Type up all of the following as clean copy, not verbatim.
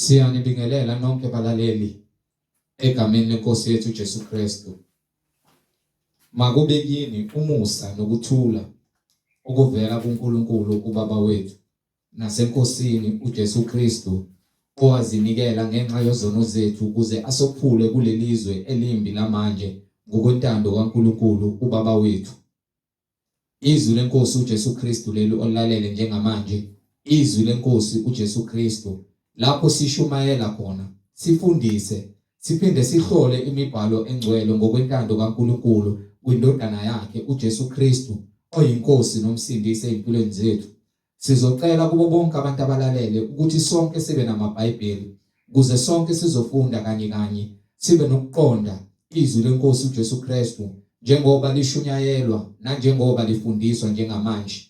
Siyanibingelela nonke balaleli egameni lenkosi yethu Jesu Kristu. Makube kini umusa nokuthula okuvela kuNkulunkulu uBaba wethu naseNkosini uJesu Kristu owazinikela ngenxa yezono zethu ukuze asophule kulelizwe elimbi lamanje ngokwentando kaNkulunkulu uBaba wethu. Izwi leNkosi uJesu Kristu leli olilalele njengamanje, izwi leNkosi uJesu Kristu, lapho sishumayela khona, sifundise, siphinde sihlole imibhalo engcwele ngokwentando kaNkulunkulu kwiNdodana yakhe uJesu Kristu oyiNkosi noMsindisi ezimpilweni zethu. Sizocela kubo bonke abantu abalalele ukuthi sonke sibe namaBhayibheli ukuze sonke sizofunda kanye kanye sibe nokuqonda izwi leNkosi uJesu Kristu njengoba lishunyayelwa nanjengoba lifundiswa njengamanje.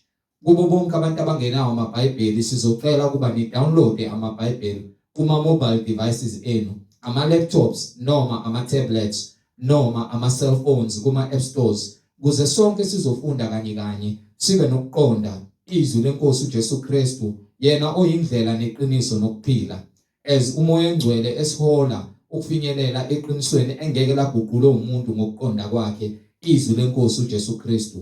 Kubo bonke abantu abangenawo amaBhayibheli sizocela ukuba ni-downloade amaBhayibheli kuma-mobile devices enu, ama-laptops noma ama-tablets noma ama-cellphones kuma-app stores kuze sonke sizofunda kanye kanye sibe nokuqonda izwi lenkosi uJesu Kristu yena oyindlela neqiniso nokuphila as umoya engcwele esihola ukufinyelela eqinisweni engeke laguqulwe umuntu ngokuqonda kwakhe izwi lenkosi uJesu Kristu.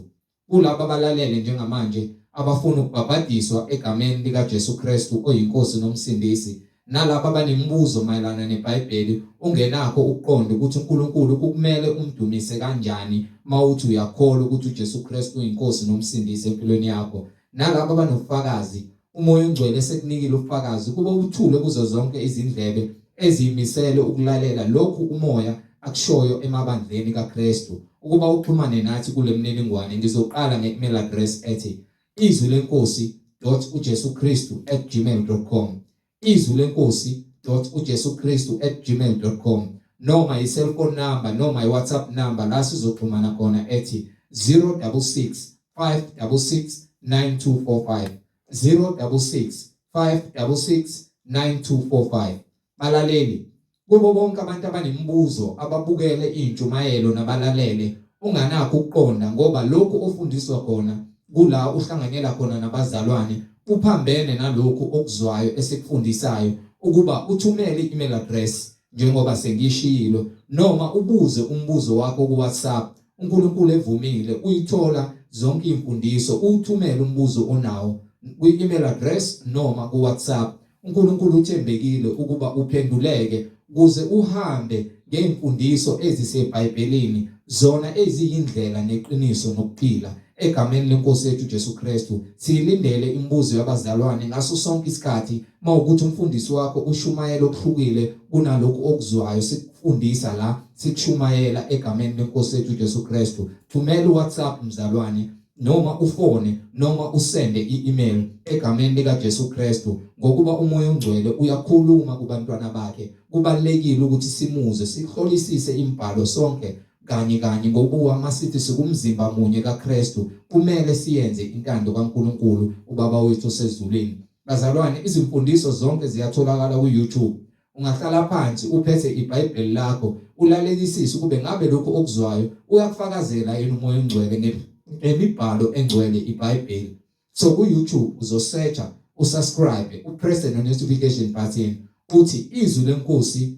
Kulabo abalalele njengamanje abafuna ukubhabhadiswa egameni likaJesu Kristu oyiNkosi noMsindisi, nalabo abanemibuzo mayelana neBhayibheli, ungenakho ukuqonda ukuthi uNkulunkulu kukumele umdumise kanjani mawuthi uyakholwa ukuthi uJesu Kristu uyiNkosi noMsindisi empilweni yakho, nalabo abanobufakazi uMoya oNgcwele esekunikile ubufakazi ukuba uthule kuzo zonke izindlebe eziyimisele ukulalela lokhu uMoya akushoyo emabandleni kaKristu. Ukuba uxhumane nathi kule mniningwane, ngizoqala nge-email address ethi izwi lenkosi dot ujesu kristu at gmail dot com, izwi lenkosi dot ujesu kristu at gmail dot com, noma i-cellphone number noma i-WhatsApp number la sizoxhumana khona ethi 066 566 9245 066 566 9245. Balaleli, kubo bonke abantu abanemibuzo ababukele intshumayelo nabalalele unganakho ukuqonda ngoba lokhu ofundiswa khona kula uhlanganyela khona nabazalwane kuphambene nalokhu okuzwayo esikufundisayo, ukuba uthumele i-email address njengoba sengishilo noma ubuze umbuzo wakho ku-WhatsApp. uNkulunkulu evumile uyithola zonke imfundiso, uthumele umbuzo onawo kwi-email address noma ku-WhatsApp. uNkulunkulu uthembekile ukuba uphenduleke kuze uhambe ngeimfundiso eziseBhayibhelini, zona eziyindlela neqiniso nokuphila. Egameni lenkosi yethu Jesu Kristu siyilindele imibuzo yabazalwane ngaso sonke isikhathi. Mawukuthi umfundisi wakho ushumayela okuhlukile kunalokhu okuzwayo sikufundisa la, sikushumayela egameni lenkosi yethu Jesu Kristu, thumela uWhatsApp mzalwane noma ufone noma usende i-email egameni likaJesu Kristu, ngokuba uMoya oNgcwele uyakhuluma kubantwana bakhe. Kubalekile ukuthi simuze sihlolisise imibhalo sonke kanye kanye, ngokuba masithi sikumzimba munye kaKristu kumele siyenze intando kaNkuluNkulu uBaba wethu osezulwini. Bazalwane, izimfundiso zonke ziyatholakala ku-YouTube. Ungahlala phansi uphethe iBhayibheli lakho ulalelisise ukube ngabe lokhu okuzwayo uyakufakazela yini uMoya oNgcwele ngemibhalo engcwele iBhayibheli. So ku-YouTube uzosearcha, usubscribe, upresse no-notification button, uthi izwi lenkosi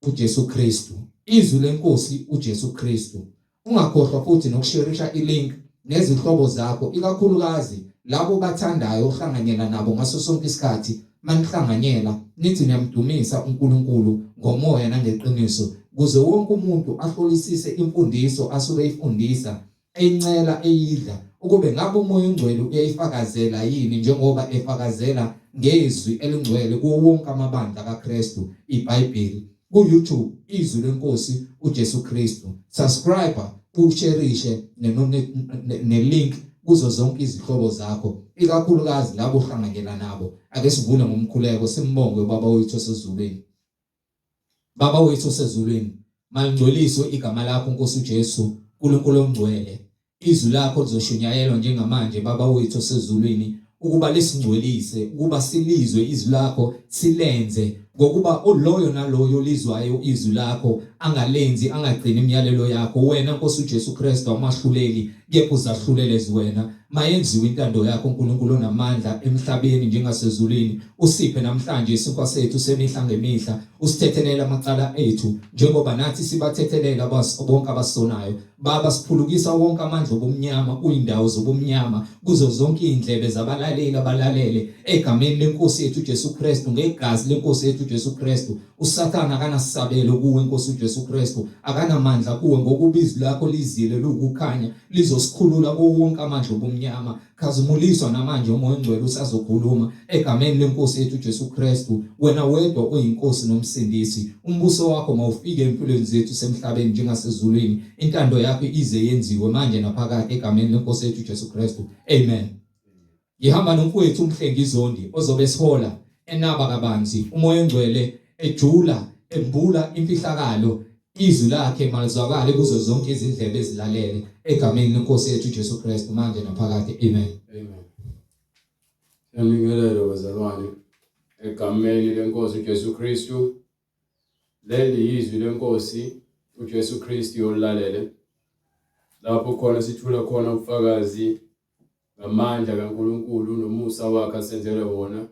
uJesu Kristu. Izwi lenkosi uJesu Kristu. Ungakhohlwa futhi nokusherisha ilink nezihlobo zakho, ikakhulukazi labo bathandayo ohlanganyela nabo ngaso sonke isikhathi. Manihlanganyela nithi niyamdumisa uNkulunkulu ngomoya nangeqiniso, kuze wonke umuntu ahlolisise imfundiso asuke eyifundisa, eyincela, eyidla, ukube ngabe uMoya oNgcwele uyayifakazela yini njengoba efakazela ngezwi elingcwele kuwo wonke amabandla kaKristu iBhayibheli. Ku-YouTube izwi lenkosi uJesu Kristu, subscribe, usherishe ne-link kuzo zonke izihlobo zakho, ikakhulukazi labo ohlanganyela nabo. Ake sivule ngomkhuleko simbonge uBaba wethu osezulwini. Baba wethu osezulwini, malingcweliswe igama lakho Nkosi uJesu, uNkulunkulu ongcwele. Izwi lakho lizoshunyayelwa njengamanje Baba wethu osezulwini ukuba lisingcwelise, ukuba silizwe izwi lakho silenze. Ngokuba uloyo naloyo olizwayo izwi lakho angalenzi angagcini imiyalelo yakho wena Nkosi uJesu Kristu amahluleli kepha uzahlulele wena. Mayenziwe intando yakho uNkulunkulu onamandla emhlabeni njengasezulwini. Usiphe namhlanje isinkwa sethu semihla ngemihla, usithethelele amacala ethu njengoba nathi sibathethelela bonke abasonayo. Baba, siphulukisa wonke amandla obumnyama kuyindawo zobumnyama kuzo zonke izindlebe zabalaleli abalalele egameni lenkosi yethu Jesu Kristu, ngegazi lenkosi yethu Jesu Kristu. USathane akanasabelo kuwe Nkosi uJesu Kristu, akanamandla kuwe, ngokuba izwi lakho lizile luwukukhanya, lizosikhulula kuwo wonke amandla obumnyama. Khazimuliswa namanje uMoya oNgcwele usazokhuluma egameni lenkosi yethu Jesu Kristu. Wena wedwa uyiNkosi noMsindisi. Umbuso wakho mawufike empilweni zethu semhlabeni njengasezulwini. Intando yakho ize yenziwe manje naphakade egameni lenkosi yethu Jesu Kristu. Amen. Ngihamba nomfowethu uMhlengi Zondi ozobe esihola enaba kabanzi uMoya oNgcwele ejula embula imfihlakalo. Izwi lakhe malizwakale kuzo zonke izindlebe ezilalele egameni lenkosi yethu Jesu Kristu manje naphakade. Amen. Amen. Siyabingelela bazalwane egameni lenkosi uJesu Kristu. Leli yizwi lenkosi uJesu Kristu yolalele. Lapho khona sithula khona ubufakazi ngamandla kaNkulunkulu nomusa wakhe asenzele wona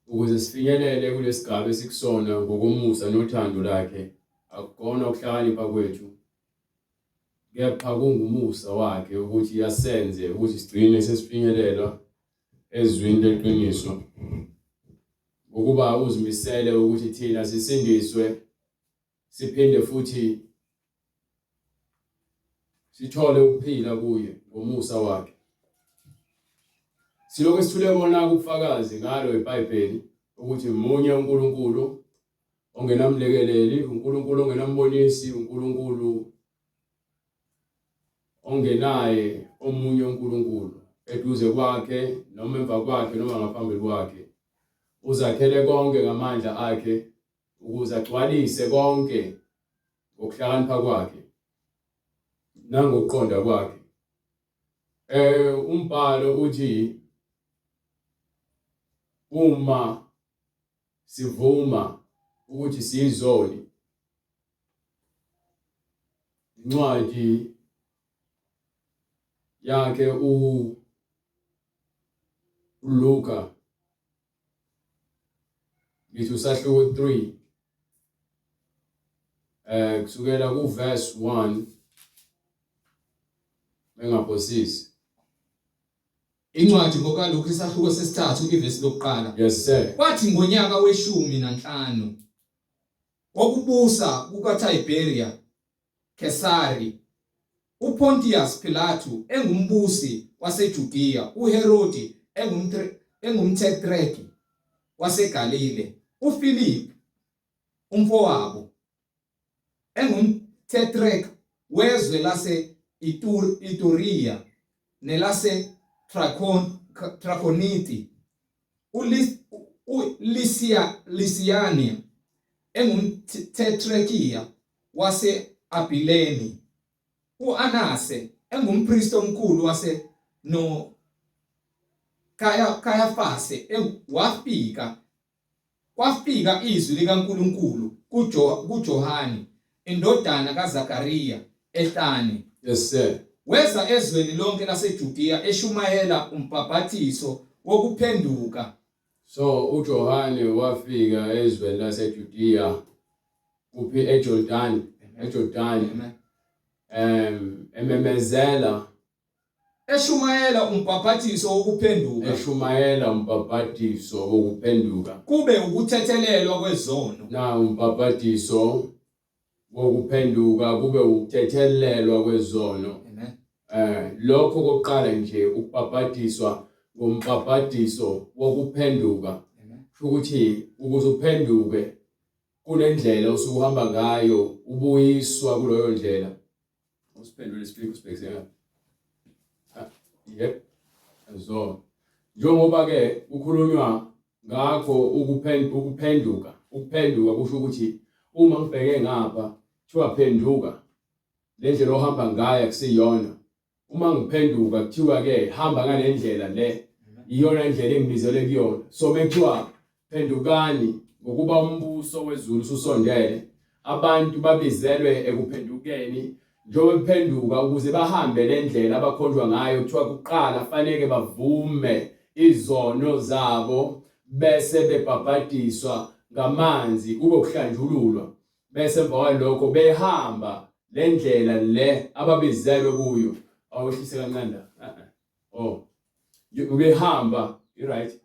ukuze sifinyelele kulesigaba esikusona ngokomusa nothando lakhe. Akukona ukuhlakanipha kwethu, kepha kungumusa wakhe ukuthi asenze ukuthi sigcine sesifinyelela ezwini leqiniso, ngokuba uzimisele ukuthi thina sisindiswe siphinde futhi sithole ukuphila kuye ngomusa wakhe. Silokhu sithule kona ubufakazi ngalo iBhayibheli ukuthi munye uNkulunkulu ongenamlekeleli, uNkulunkulu ongenambonisi, uNkulunkulu ongenaye omunye uNkulunkulu eduze kwakhe noma emva kwakhe noma ngaphambili kwakhe. Uzakhele konke ngamandla akhe ukuze agcwalise konke ngokuhlakanipha kwakhe nangokuqonda kwakhe. Umbhalo uthi uma sivuma ukuthi siyizoni, incwadi yakhe uLuka ngithi usahluko 3 kusukela ku verse 1 bengaphosisi. Incwadi ngokaLuka isahluko sesithathu ivesi lokuqala. Yes sir. Kwathi ngonyaka weshumi nanhlanu wokubusa kukaTiberia Kesari, uPontius Pilatu engumbusi waseJudiya, uHerodi engumtetrarchy waseGalile, uFilip umfowabo engumtetrarch wezwe lase-Ituriya nelase-Trakhoniti, uLisiyaniya engumtetrarchy wase-Abilene, u-Anase engumpristi omkhulu wase no Kayafase wafika kwafika izwi likaNkulunkulu kuJohane indodana kaZakariya ehlane. Yes sir. Weza ezweni lonke laseJudiya eshumayela umbhaphathiso wokuphenduka. So uJohane wafika ezweni laseJudiya kuphi? eJordan, eJordan. Ememezela eshumayela umbhaphathiso wokuphenduka, eshumayela umbhaphathiso wokuphenduka, kube ukuthethelelwa kwezono. Na umbhaphathiso wokuphenduka kube ukuthethelelwa kwezono. Amen. Lokho kokuqala nje ukubhabhadiswa ngombhabhadiso wokuphenduka, ukuthi ukuze uphenduke kunendlela osukuhamba ngayo, ubuyiswa kuleyo ndlela. Usiphendule speak usibhekise ngapha. Yep. So njengoba ke kukhulunywa ngakho ukuphenduka, ukuphenduka kusho ukuthi uma ngibheke ngapha kuthiwa phenduka, le ndlela ohamba ngayo akusiyona. Uma ngiphenduka kuthiwa ke hamba ngale ndlela le, iyona indlela engibizelwe kuyona. So mekuthiwa Phendukani, ngokuba umbuso wezulu ususondele. Abantu babizelwe ekuphendukeni njengoba bephenduka ukuze bahambe le ndlela abakhonjwa ngayo. Kuthiwa kuqala faneke bavume izono zabo bese bebhabhadiswa ngamanzi kube ukuhlanjululwa, bese emva kwalokho behamba le ndlela le ababizelwe kuyo. Awehlise kancane la. Oh. Behamba, right?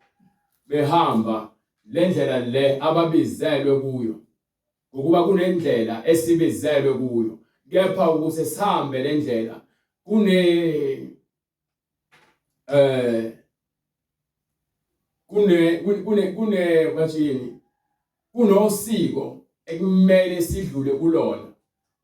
Behamba le ndlela le ababizelwe kuyo. Ngokuba kunendlela esibizelwe kuyo. Kepha ukuze sihambe le ndlela kune eh kune kune kune bathini kunosiko ekumele sidlule kulona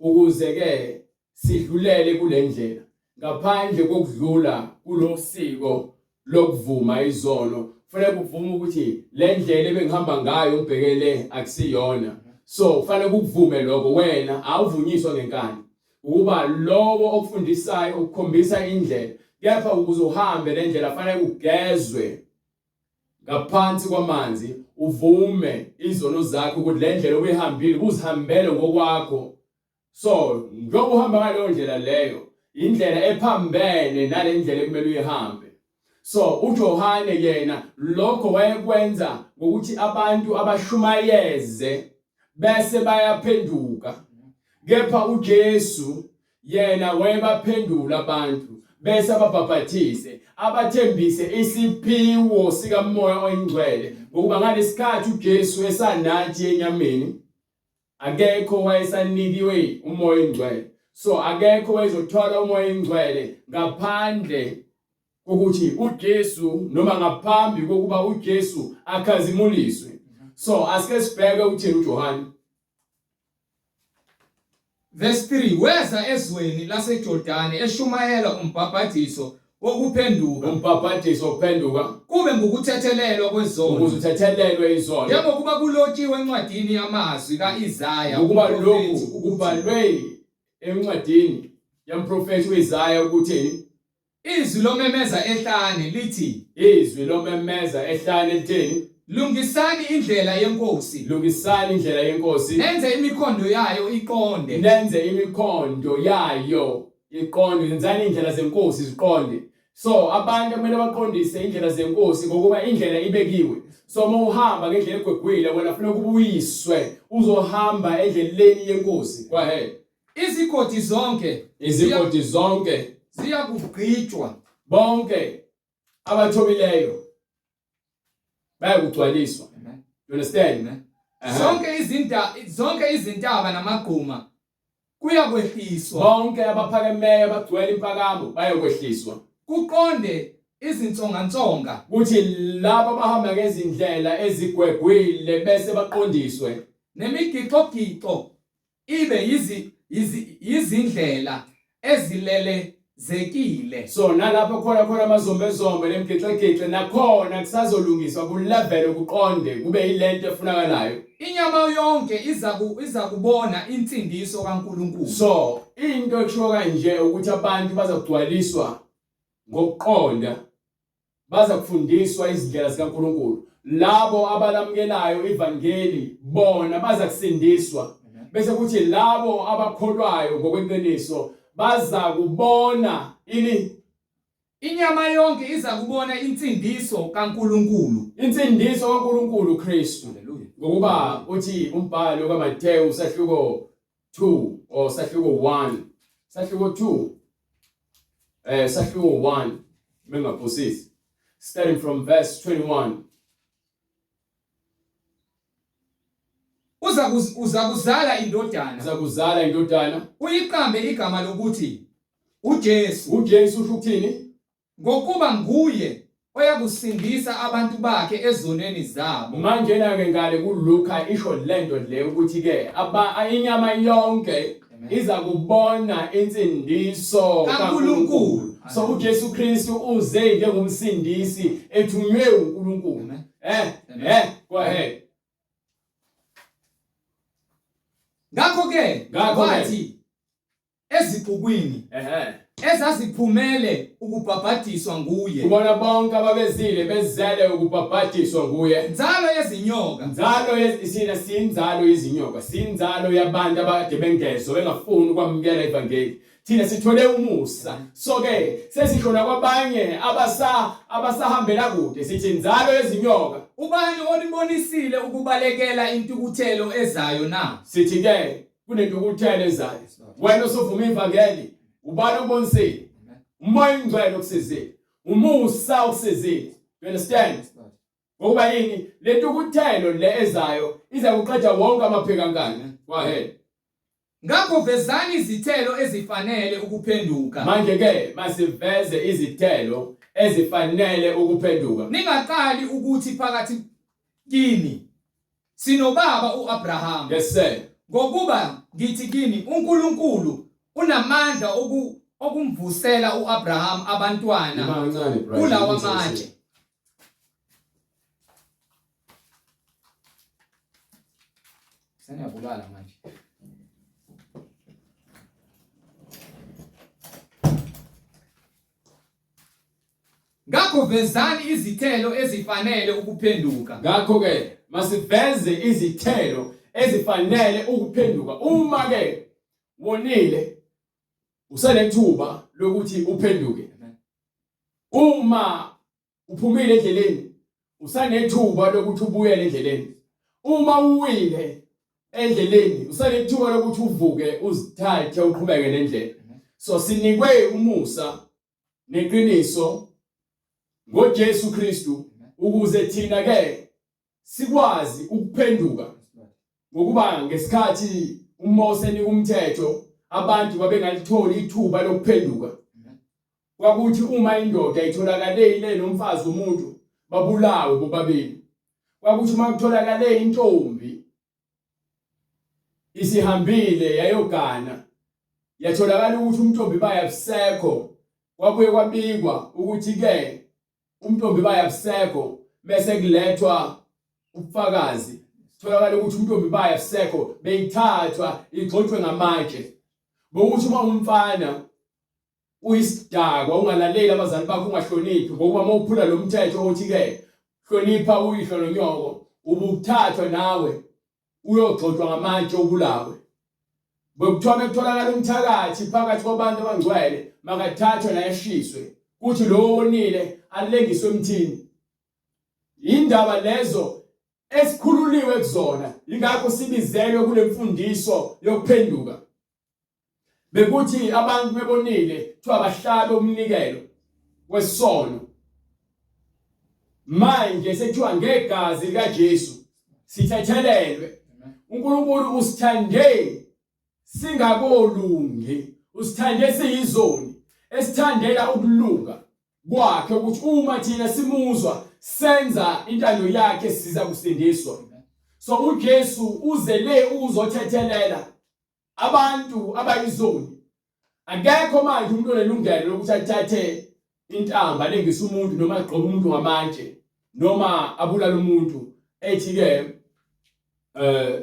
ukuze ke sidlulele kule ndlela ngaphandle kokudlula kulosiko lokuvuma izono. Kufanele kuvume ukuthi le ndlela ebengihamba ngayo ngibhekele akusiyona, so kufanele kukuvume lokho. Wena awuvunyiswa ngenkani ukuba lowo okufundisayo ukukhombisa indlela, kepha ukuze uhambe le ndlela kufanele ugezwe ngaphansi kwamanzi, uvume izono zakho ukuthi le ndlela obuyihambile uzihambele ngokwakho. So njengoba uhamba ngaleyo ndlela leyo, indlela ephambene nale ndlela ekumele uyihambe. So uJohane yena lokho wayekwenza ngokuthi abantu abashumayeze bese bayaphenduka. Kepha uJesu yena wayebaphendula abantu bese ababhabhathise, abathembise isiphiwo sikaMoya oyiNgcwele, ngokuba ngalesikhathi uJesu esanathi enyameni akekho wayesanikiwe uMoya oyiNgcwele. So akekho wayezothola uMoya oyiNgcwele ngaphandle kokuthi uJesu, noma ngaphambi kokuba uJesu akhazimuliswe. So asike sibheke uthini uJohane. Verse 3, weza ezweni laseJordani eshumayela umbhabhadiso wokuphenduka. Umbhabhadiso wokuphenduka. Kube ngukuthethelelwa kwezono. Ukuze uthethelelwe izono. Njengokuba kulotshiwe encwadini yamazwi ka-Isaya. Ngokuba lokhu kubhalwe encwadini yamprofethi u-Isaya ukuthini? Izwi lomemeza ehlane lithi. Izwi lomemeza ehlane lithini? Lungisani indlela yeNkosi. Lungisani indlela yeNkosi. Nenze imikhondo yayo iqonde. Nenze imikhondo yayo iqonde. Yenzani indlela zeNkosi ziqonde. So abantu kumele baqondise indlela zeNkosi ngokuba indlela ibekiwe. So uma uhamba ngendlela egwegwile wena funa kubuyiswe uzohamba endleleni yeNkosi. Go ahead. Izigodi zonke, izigodi zonke ziyakugqitshwa, bonke abathobileyo bayakugcwaliswa. You understand? Zonke izintaba namagquma kuyakwehliswa, bonke abaphakemeyo abagcwele impakamo bayokwehliswa, kuqonde izinsongansonga, kuthi labo abahamba ngezindlela ezigwegwile bese baqondiswe, nemigixogiqo ibe yizi yizindlela ezilelezekile. So nalapho khona khona amazombezombe nemgixegixe nakhona kusazolungiswa kulevel kuqonde kube yilento efunakalayo. Inyama yonke iza kubona insindiso kaNkulunkulu. So into ekushiwo kanje ukuthi abantu bazakugcwaliswa ngokuqonda, baza kufundiswa izindlela zikaNkulunkulu. Labo abalamukelayo ivangeli bona baza kusindiswa, bese kuthi labo abakholwayo ngokweqiniso baza kubona ini. Inyama yonke iza kubona insindiso kaNkulunkulu. Insindiso kaNkulunkulu Kristu. Ngokuba uthi umbhalo kaMateyu sahluko 2 or sahluko 1, sahluko 2, sahluko 1 mengaphosisi, starting from verse 21. Uza kuzala indodana, uza kuzala indodana, uyiqambe igama lokuthi uJesu. UJesu usho ukuthini? Ngokuba nguye oyakusindisa abantu bakhe ezonweni zabo. Manje na ke ngale kuLuka isho lento le ukuthi ke inyama yonke iza kubona insindiso kaNkulunkulu. So uJesu Kristu uze njengomsindisi ethunywe uNkulunkulu. Go ahead. Ngakho ke wathi ezixukwini Ezaziphumele ukubhabhadiswa nguye. Kubona bonke ababezile bezele ukubhabhadiswa nguye. Nzalo yezinyoka. Nzalo yesina siyinzalo yezinyoka, siyinzalo yabantu abakade bengezwa bengafuni ukwamukela ivangeli. Thina sithole umusa. So ke sesisho nakwabanye abasa abasahambela kude sithi inzalo yezinyoka. Ubani onibonisile ukubalekela intukuthelo ezayo na? Sithi ke kunentukuthelo ezayo. Wena osuvuma ivangeli ubani okubonisile? Umoya ongcwele okusizile. Umusa okusizile. You understand? Ngokuba yini? Le ntukuthelo le ezayo iza kuqeda wonke amaphikankani. Go ahead. Ngakho vezani izithelo ezifanele ukuphenduka. Manje ke masiveze izithelo ezifanele ukuphenduka. Ningaqali ukuthi phakathi kini sinobaba uAbraham. Yes sir. Ngokuba ngithi kini uNkulunkulu unamandla oku okumvusela uAbraham abantwana kulawa matshe. Seniyabulala manje. Ngakho vezani izithelo ezifanele ukuphenduka. Ngakho ke masiveze izithelo ezifanele ukuphenduka. Uma ke wonile usenethuba lokuthi uphenduke. Uma uphumile endleleni usanethuba lokuthi ubuyele endleleni uma uwile endleleni usanethuba lokuthi uvuke uzithathe uqhubeke nendlela so sinikwe umusa neqiniso ngoJesu Kristu ukuze thina ke sikwazi ukuphenduka ngokuba ngesikhathi uMose enika umthetho abantu babengalitholi ithuba lokuphenduka Kwakuthi uma indoda itholakale ile nomfazi womuntu babulawe bobabili. Kwakuthi uma kutholakale intombi isihambile yayogana yatholakala ukuthi umntombi bayabusekho kwabuye kwabikwa ukuthi ke umntombi bayabusekho bese kulethwa ubufakazi tholakala ukuthi umntombi bayabusekho beyithathwa igxotshwe ngamatshe bokuthi uma umfana uyisidakwa ungalaleli abazali bakho ungahloniphi ngokuba uma uphula lo mthetho othi ke hlonipha uyihlo nonyoko ubuthathwa nawe uyogxotshwa ngamatshe ubulawe bekuthiwa bekutholakala umthakathi phakathi kwabantu abangcwele makathathwe naye ashiswe kuthi lowo wonile alengiswe emthini indaba lezo esikhululiwe kuzona ingakho sibizelwe kule mfundiso yokuphenduka Bekuthi abantu bebonile kuthiwa bahlabe umnikelo wesono. Manje sekuthiwa ngegazi likaJesu sithethelelwe. uNkulunkulu usithande singakolungi, usithande siyizoni, esithandela ukulunga kwakhe ukuthi uma thina simuzwa senza intando yakhe siza kusindiswa. So uJesu uzele ukuzothethelela abantu abayizoni akekho manje umuntu onelungelo lokuthi athathe intamba alengise umuntu noma agqoke umuntu ngamatshe noma abulale umuntu ethi ke eh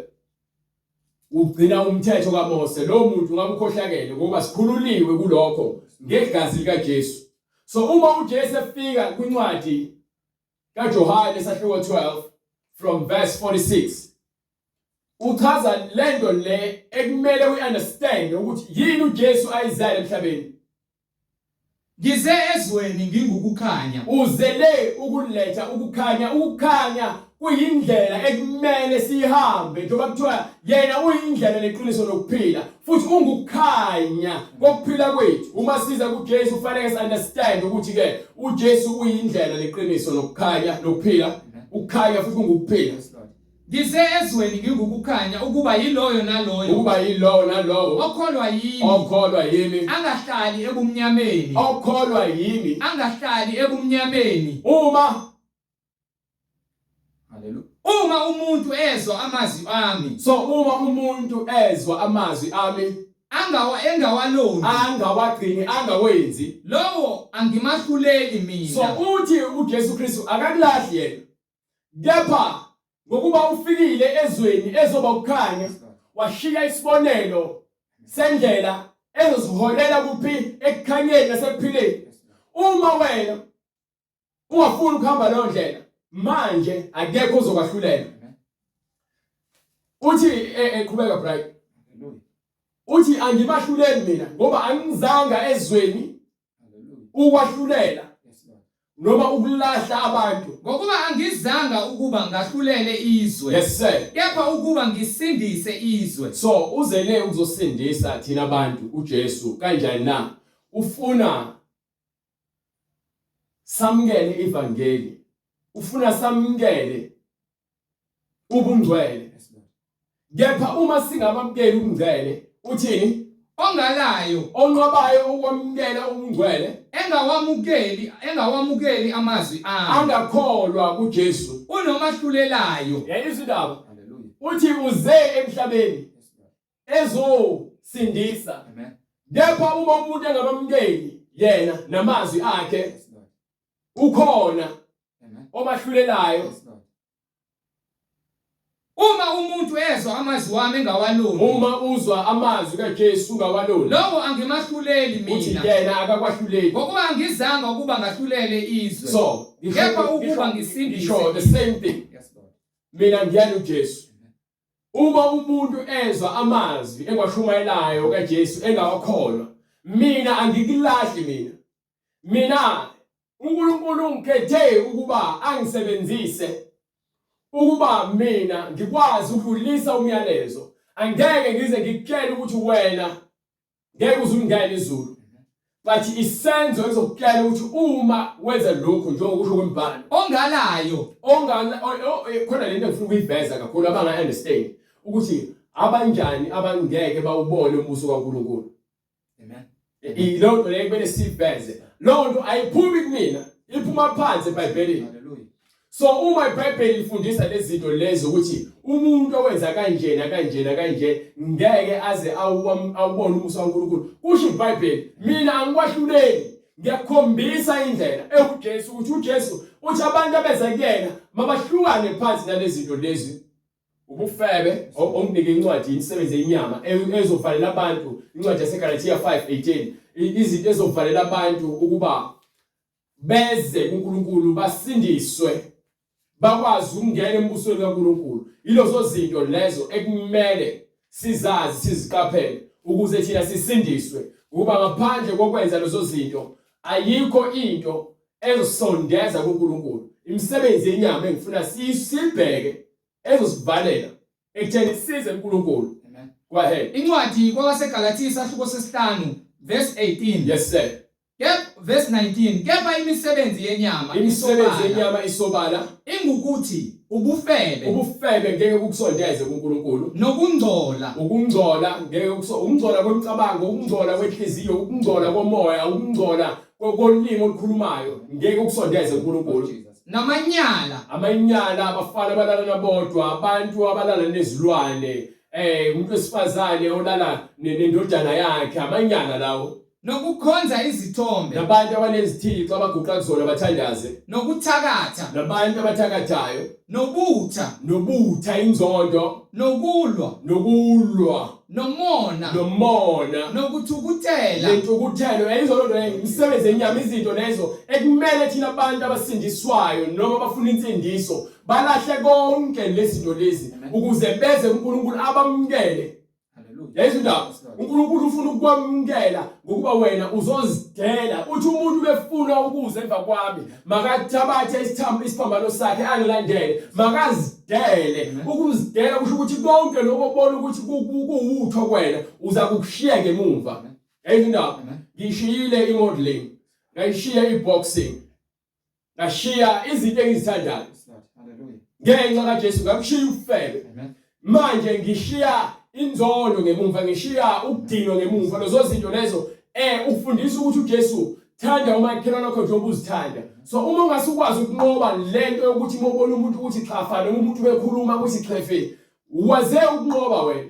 ugcina umthetho kaMose lo muntu ngabe ukhohlakele ngoba sikhululiwe kulokho ngegazi likaJesu so uma uJesu efika kwincwadi kaJohane sahluko 12 from verse 46 uchaza lento le ekumele we understand ukuthi yini uJesu ayizele emhlabeni. Ngize ezweni ngingukukhanya. Uzele ukuletha ukukhanya. Ukukhanya kuyindlela ekumele siyihambe njengoba kuthiwa yena uyindlela neqiniso nokuphila futhi ungukukhanya kokuphila kwethu. Uma siza kuJesu kufanele si understand ukuthi ke uJesu uyindlela neqiniso nokukhanya nokuphila. Ukukhanya futhi kungukuphila. Ngize ezweni ngingukukhanya ukuba yiloyo naloyo ukuba yilowo nalowo okholwa yimi okholwa yimi angahlali ebumnyameni okholwa yimi angahlali ebumnyameni uma Haleluya uma umuntu ezwa amazwi ami so uma umuntu ezwa amazwi ami angawa engawalondi angawagcini angawenzi lowo angimahluleli mina so uthi uJesu Kristu akakulahli yena Kepha ngokuba ufikile ezweni ezoba ukukhanya, washiya isibonelo sendlela Ezosiholela kuphi? Ekukhanyeni nasekuphileni. Uma wena ungafuni ukuhamba leyo ndlela manje akekho ozokwahlulela. Uthi eqhubeka Bright. Uthi angibahluleli mina ngoba angizanga ezweni ukwahlulela noma ukulahla abantu. Ngokuba angizanga ukuba ngahlulele izwe. Yes sir. Kepha ukuba ngisindise izwe. So uzele ukuzosindisa thina abantu uJesu kanjani na? Ufuna samukele ivangeli. Ufuna samukele ubungcwele. Kepha uma singabamukeli ubungcwele uthini? Ongalayo, onqabayo ukwamukela ubungcwele, engawamukeli amazwi ami, angakholwa kuJesu, unomahlulelayo. Yayizwa indaba. Uthi uze emhlabeni ezosindisa. Kepha uma umuntu engamamukeli yena namazwi akhe, ukhona omahlulelayo. Uma umuntu ezwa amazwi wami engawaloli, uma uzwa amazwi kaJesu ungawaloli, lowo angimahluleli mina. Uthi yena akakwahluleli, ngokuba angizanga ukuba ngahlulele izwe. So kepha ukuba ngisindise. Ngisho the same thing. Yes, Lord. Mina ngiyala uJesu. Uma umuntu ezwa amazwi engiwashumayelayo kaJesu engawakholwa, mina angikulahli mina. Mina uNkulunkulu ungikhethe ukuba angisebenzise ukuba mina ngikwazi ukudlulisa umyalezo. Angeke ngize ngikutshele ukuthi wena ngeke uze ungene izulu. But isenzo ezokutshela ukuthi uma wenza lokhu njengokusho kwemibhalo ongalayo ongala khona lento engifuna ukuyiveza kakhulu abanga understand ukuthi abanjani abangeke bawubone umbuso kaNkulunkulu. Amen. Leyo nto leyo kumele siyiveze. Leyo nto ayiphumi kumina, iphuma phansi eBhayibhelini. Hallelujah. So uma iBhayibheli lifundisa lezi zinto lezi ukuthi umuntu owenza kanje nakanje nakanje ngeke aze awubone umusa kaNkulunkulu. Kusho iBhayibheli, mina angikwahluleli. Ngiyakukhombisa indlela ewuJesu ukuthi uJesu uthi abantu abeza kuyena mabahlukane phansi nalezi zinto lezi. Ubufebe onginike incwadi imisebenzi yenyama ezovalela abantu incwadi yaseGalatia 5:18 izinto ezovalela abantu ukuba beze kuNkulunkulu basindiswe bakwazi ukungena embusweni kaNkulunkulu. Yilezo zinto lezo ekumele sizazi siziqaphele ukuze thina sisindiswe, ngoba ngaphandle kokwenza lezo zinto ayikho into ezosondeza kuNkulunkulu. Imisebenzi yenyama engifuna siyibheke ezosivalela ekutheni size kuNkulunkulu. Amen. Go ahead. Incwadi kwabaseGalathiya isahluko sesihlanu verse 18. Yes sir. Kepha verse 19 kepha imisebenzi yenyama imisebenzi isobala, yenyama isobala ingukuthi ubufebe ubufebe ngeke kukusondeze kuNkulunkulu nokungcola ukungcola ngeke kuso ukungcola kwemicabango ukungcola kwenhliziyo ukungcola komoya ukungcola kolimi olukhulumayo ngeke kukusondeze kuNkulunkulu namanyala amanyala abafana abalala bodwa abantu abalala nezilwane umuntu wesifazane olala nendodana yakhe amanyala lawo nokukhonza izithombe nabantu abanezithixo abaguqa kuzona bathandaze nokuthakatha nabantu abathakathayo nobutha nobutha inzondo nokulwa nokulwa nomona nomona nokuthukuthela nentukuthelo. Yayizo loo nto leyo, imisebenzi yenyama, izinto lezo ekumele thina abantu abasindiswayo noma abafuna insindiso balahle konke lezi zinto lezi ukuze beze kuNkulunkulu abamukele. Hallelujah. Yayizo indaba. uNkulunkulu ufuna ukukwamukela ngokuba wena uzozidela. Uthi umuntu befuna ukuza emva kwami makathabathe isithambo isiphambano sakhe angilandele, makazidele. Ukuzidela kusho ukuthi konke lokho obona ukuthi kuwutho kwena uza kukushiya ngemumva. Yayizo indaba. Ngishiyile imodeling, ngayishiya iboxing, ngashiya izinto engizithandayo ngenxa kaJesu, ngakushiya ubufebe. Manje ngishiya inzondo ngemumva, ngishiya ukudinwa ngemumva, lezo zinto lezo ufundisa ukuthi uJesu thanda umakhelwane wakho njengoba uzithanda. So uma ungase ukwazi ukunqoba lento yokuthi uma ubona umuntu ukuthi xhafa noma umuntu bekhuluma ukuthi xhefe, waze ukunqoba wena.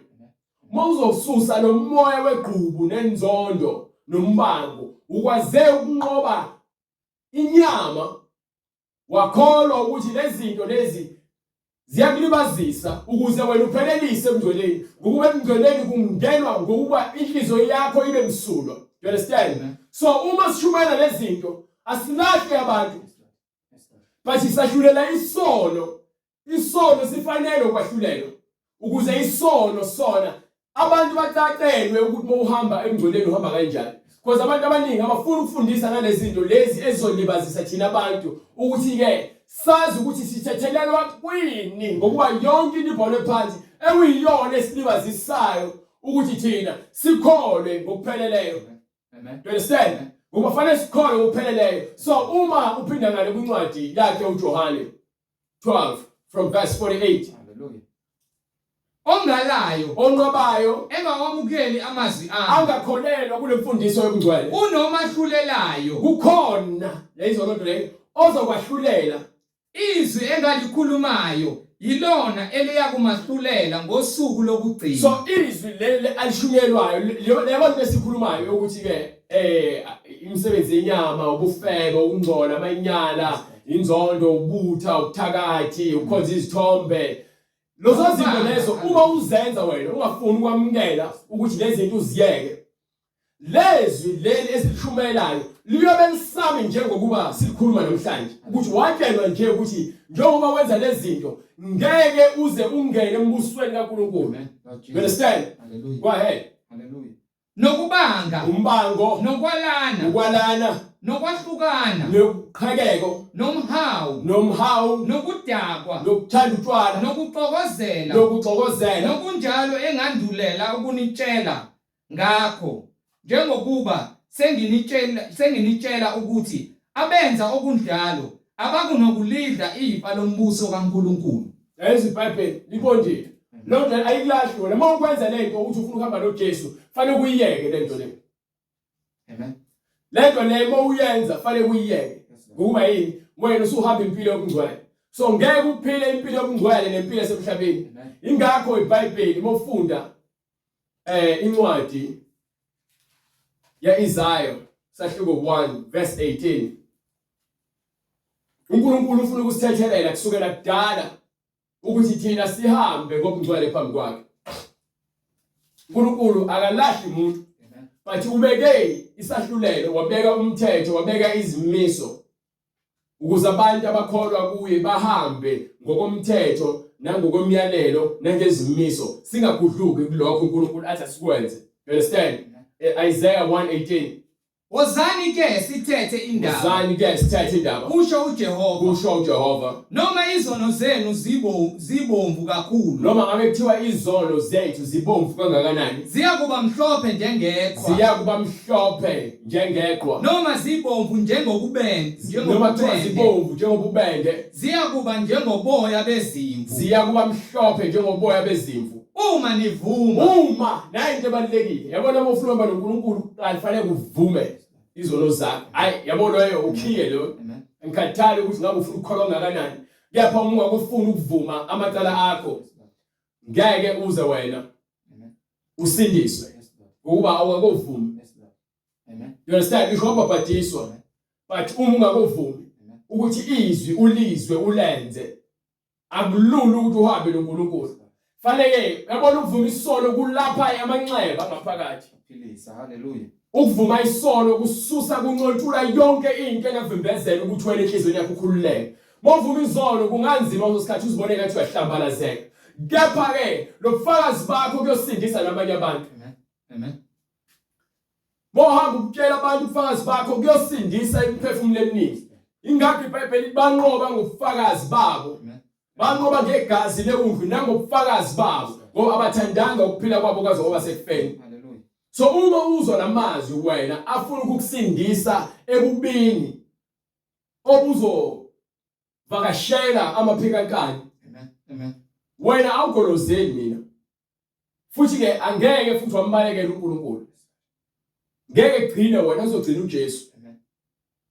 Uma uzosusa lo moya wegqubu nenzondo nombango, ukwaze ukunqoba inyama, wakholwa ukuthi lezi zinto lezi Ziyakulibazisa ukuze wena uphelelise ebungcweleni. Ngokuba ebungcweleni kungenwa ngokuba inhliziyo yakho ibe msulwa. You understand? So uma sishumayela lezi zinto asilahle abantu. But sisahlulela isono. Isono sifanele ukwahlulelwa. Ukuze isono sona abantu bacacelwe ukuthi uma uhamba emngcweleni uhamba kanjani. Because abantu abaningi abafuni ukufundisa ngalezi zinto lezi ezizolibazisa thina abantu ukuthi ke sazi ukuthi sithethelelwa kwini ngokuba yonke into ibhalwe phansi ekuyiyona esilibazisayo ukuthi thina sikholwe ngokupheleleyo. Amen. You understand? Ngoba fanele sikholwe ngokupheleleyo. So uma uphinda ngale kwincwadi yakhe uJohane 12 from verse 48. Hallelujah. Ongalayo, onqobayo, engawamukeli amazwi ami, angakholelwa kule mfundiso yobungcwele, unomahlulelayo. Kukhona lezo nto leyo ozokwahlulela. Izwi engalikhulumayo yilona eliyakumahlulela ngosuku lokugcina. So izwi leli alishunyelwayo lebo nto esikhulumayo ukuthi ke imisebenzi yenyama, ubufebe, ukungcola, amanyala, inzondo, ubutha, ubuthakathi, ukukhonza izithombe. Lezo zinto lezo uma uzenza wena ungafuni ukwamukela ukuthi lezi zinto uziyeke. Lezwi leli esilishumayelayo liyobe lisami njengokuba silikhuluma namhlanje ukuthi watshelwa nje ukuthi njengoba wenza lezi zinto ngeke uze ungene embusweni kaNkulunkulu. You understand? Hallelujah. Go ahead. Hallelujah. Nokubanga, umbango, nokwalana, ukwalana, nokwahlukana, noqhekeko, nomhawu, nomhawu, nokudakwa, nokuthanda utshwala, nokuxokozela, nokuxokozela, nokunjalo engandulela ukunitshela ngakho, njengokuba senginitshela senginitshela ukuthi abenza okunjalo abakunokulidla ifa lombuso kaNkulunkulu. Yazi iBhayibheli liqondile. Loo nto ayikulahli wena. Uma ukwenza le nto ukuthi ufuna ukuhamba noJesu, fanele ukuyiyeke le nto le. Amen. Le nto le uma uyenza fanele ukuyiyeke. Ngokuba yini? Wena usuhamba impilo yobungcwele. So ngeke uphile impilo yobungcwele nempilo yasemhlabeni. Ingakho iBhayibheli uma ufunda incwadi yaIsaiah sahluko 1 verse 18 uNkulunkulu ufuna ukusithethelela kusukela kudala ukuthi thina sihambe ngobungcwele phambi kwakhe. uNkulunkulu akalahli umuntu but ubeke isahlulelo, wabeka umthetho, wabeka izimiso ukuze abantu abakholwa kuye bahambe ngokomthetho nangokwemiyalelo nangezimiso, singagudluki kulokho uNkulunkulu athi asikwenze. You understand? Isaiah 1:18. Wozani ke sithethe indaba. Wozani ke sithethe indaba. Kusho uJehova. Kusho uJehova. Noma izono zenu zibomvu kakhulu. Noma ngabe kuthiwa izono zethu zibomvu kangakanani. Ziyakuba mhlophe njengeqhwa. Ziyakuba mhlophe njengeqhwa. Noma zibomvu njengokubende. Noma kuthiwa zibomvu njengobubende. Ziyakuba njengoboya bezimvu. Ziyakuba mhlophe njengoboya bezimvu. Uma nivuma. Uma nayi into ebalulekile. Yabona uma ufuna ukuhamba noNkulunkulu kuqala kufanele uvume izono zakho. Hayi yabo loyo ukhiye lo. Angikhathali ukuthi ngabe ufuna ukukholwa kangakanani. Kepha uma ungakufuni ukuvuma amacala akho ngeke uze wena usindiswe ngokuba awukakuvumi. Amen. You understand? Ngisho wabhabhadiswa but uma ungakuvumi ukuthi izwi ulizwe ulenze akulula ukuthi uhambe noNkulunkulu. Fanele yabona ukuvuma isono kulapha amanxeba ngaphakathi. Philisa, haleluya. Ukuvuma isono kususa kuncontula yonke into engavimbezela ukuthi wena enhliziyweni yakho ukhululeke. Mawuvuma izono kunganzima kulesikhathi uzibone ngathi uyahlambalazeka. Kepha ke lobufakazi bakho kuyosindisa nabanye abantu. Amen. Amen. Mawuhamba ukutshela abantu ubufakazi bakho kuyosindisa imiphefumulo eminingi. Ingakho iBhayibheli banqoba ngobufakazi babo. Banqoba ngegazi lewundlu nangobufakazi babo ngoba abathandanga ukuphila kwabo kwaze kwaba sekufeni. Hallelujah. So uma uzwa lamazwi wena afuna ukukusindisa ebubini obuzo vakashela amaphikankani. Amen. Amen. Wena awugolozeli mina. Futhi ke angeke futhi wambalekela uNkulunkulu. Ngeke kugcine wena uzogcina uJesu. Amen.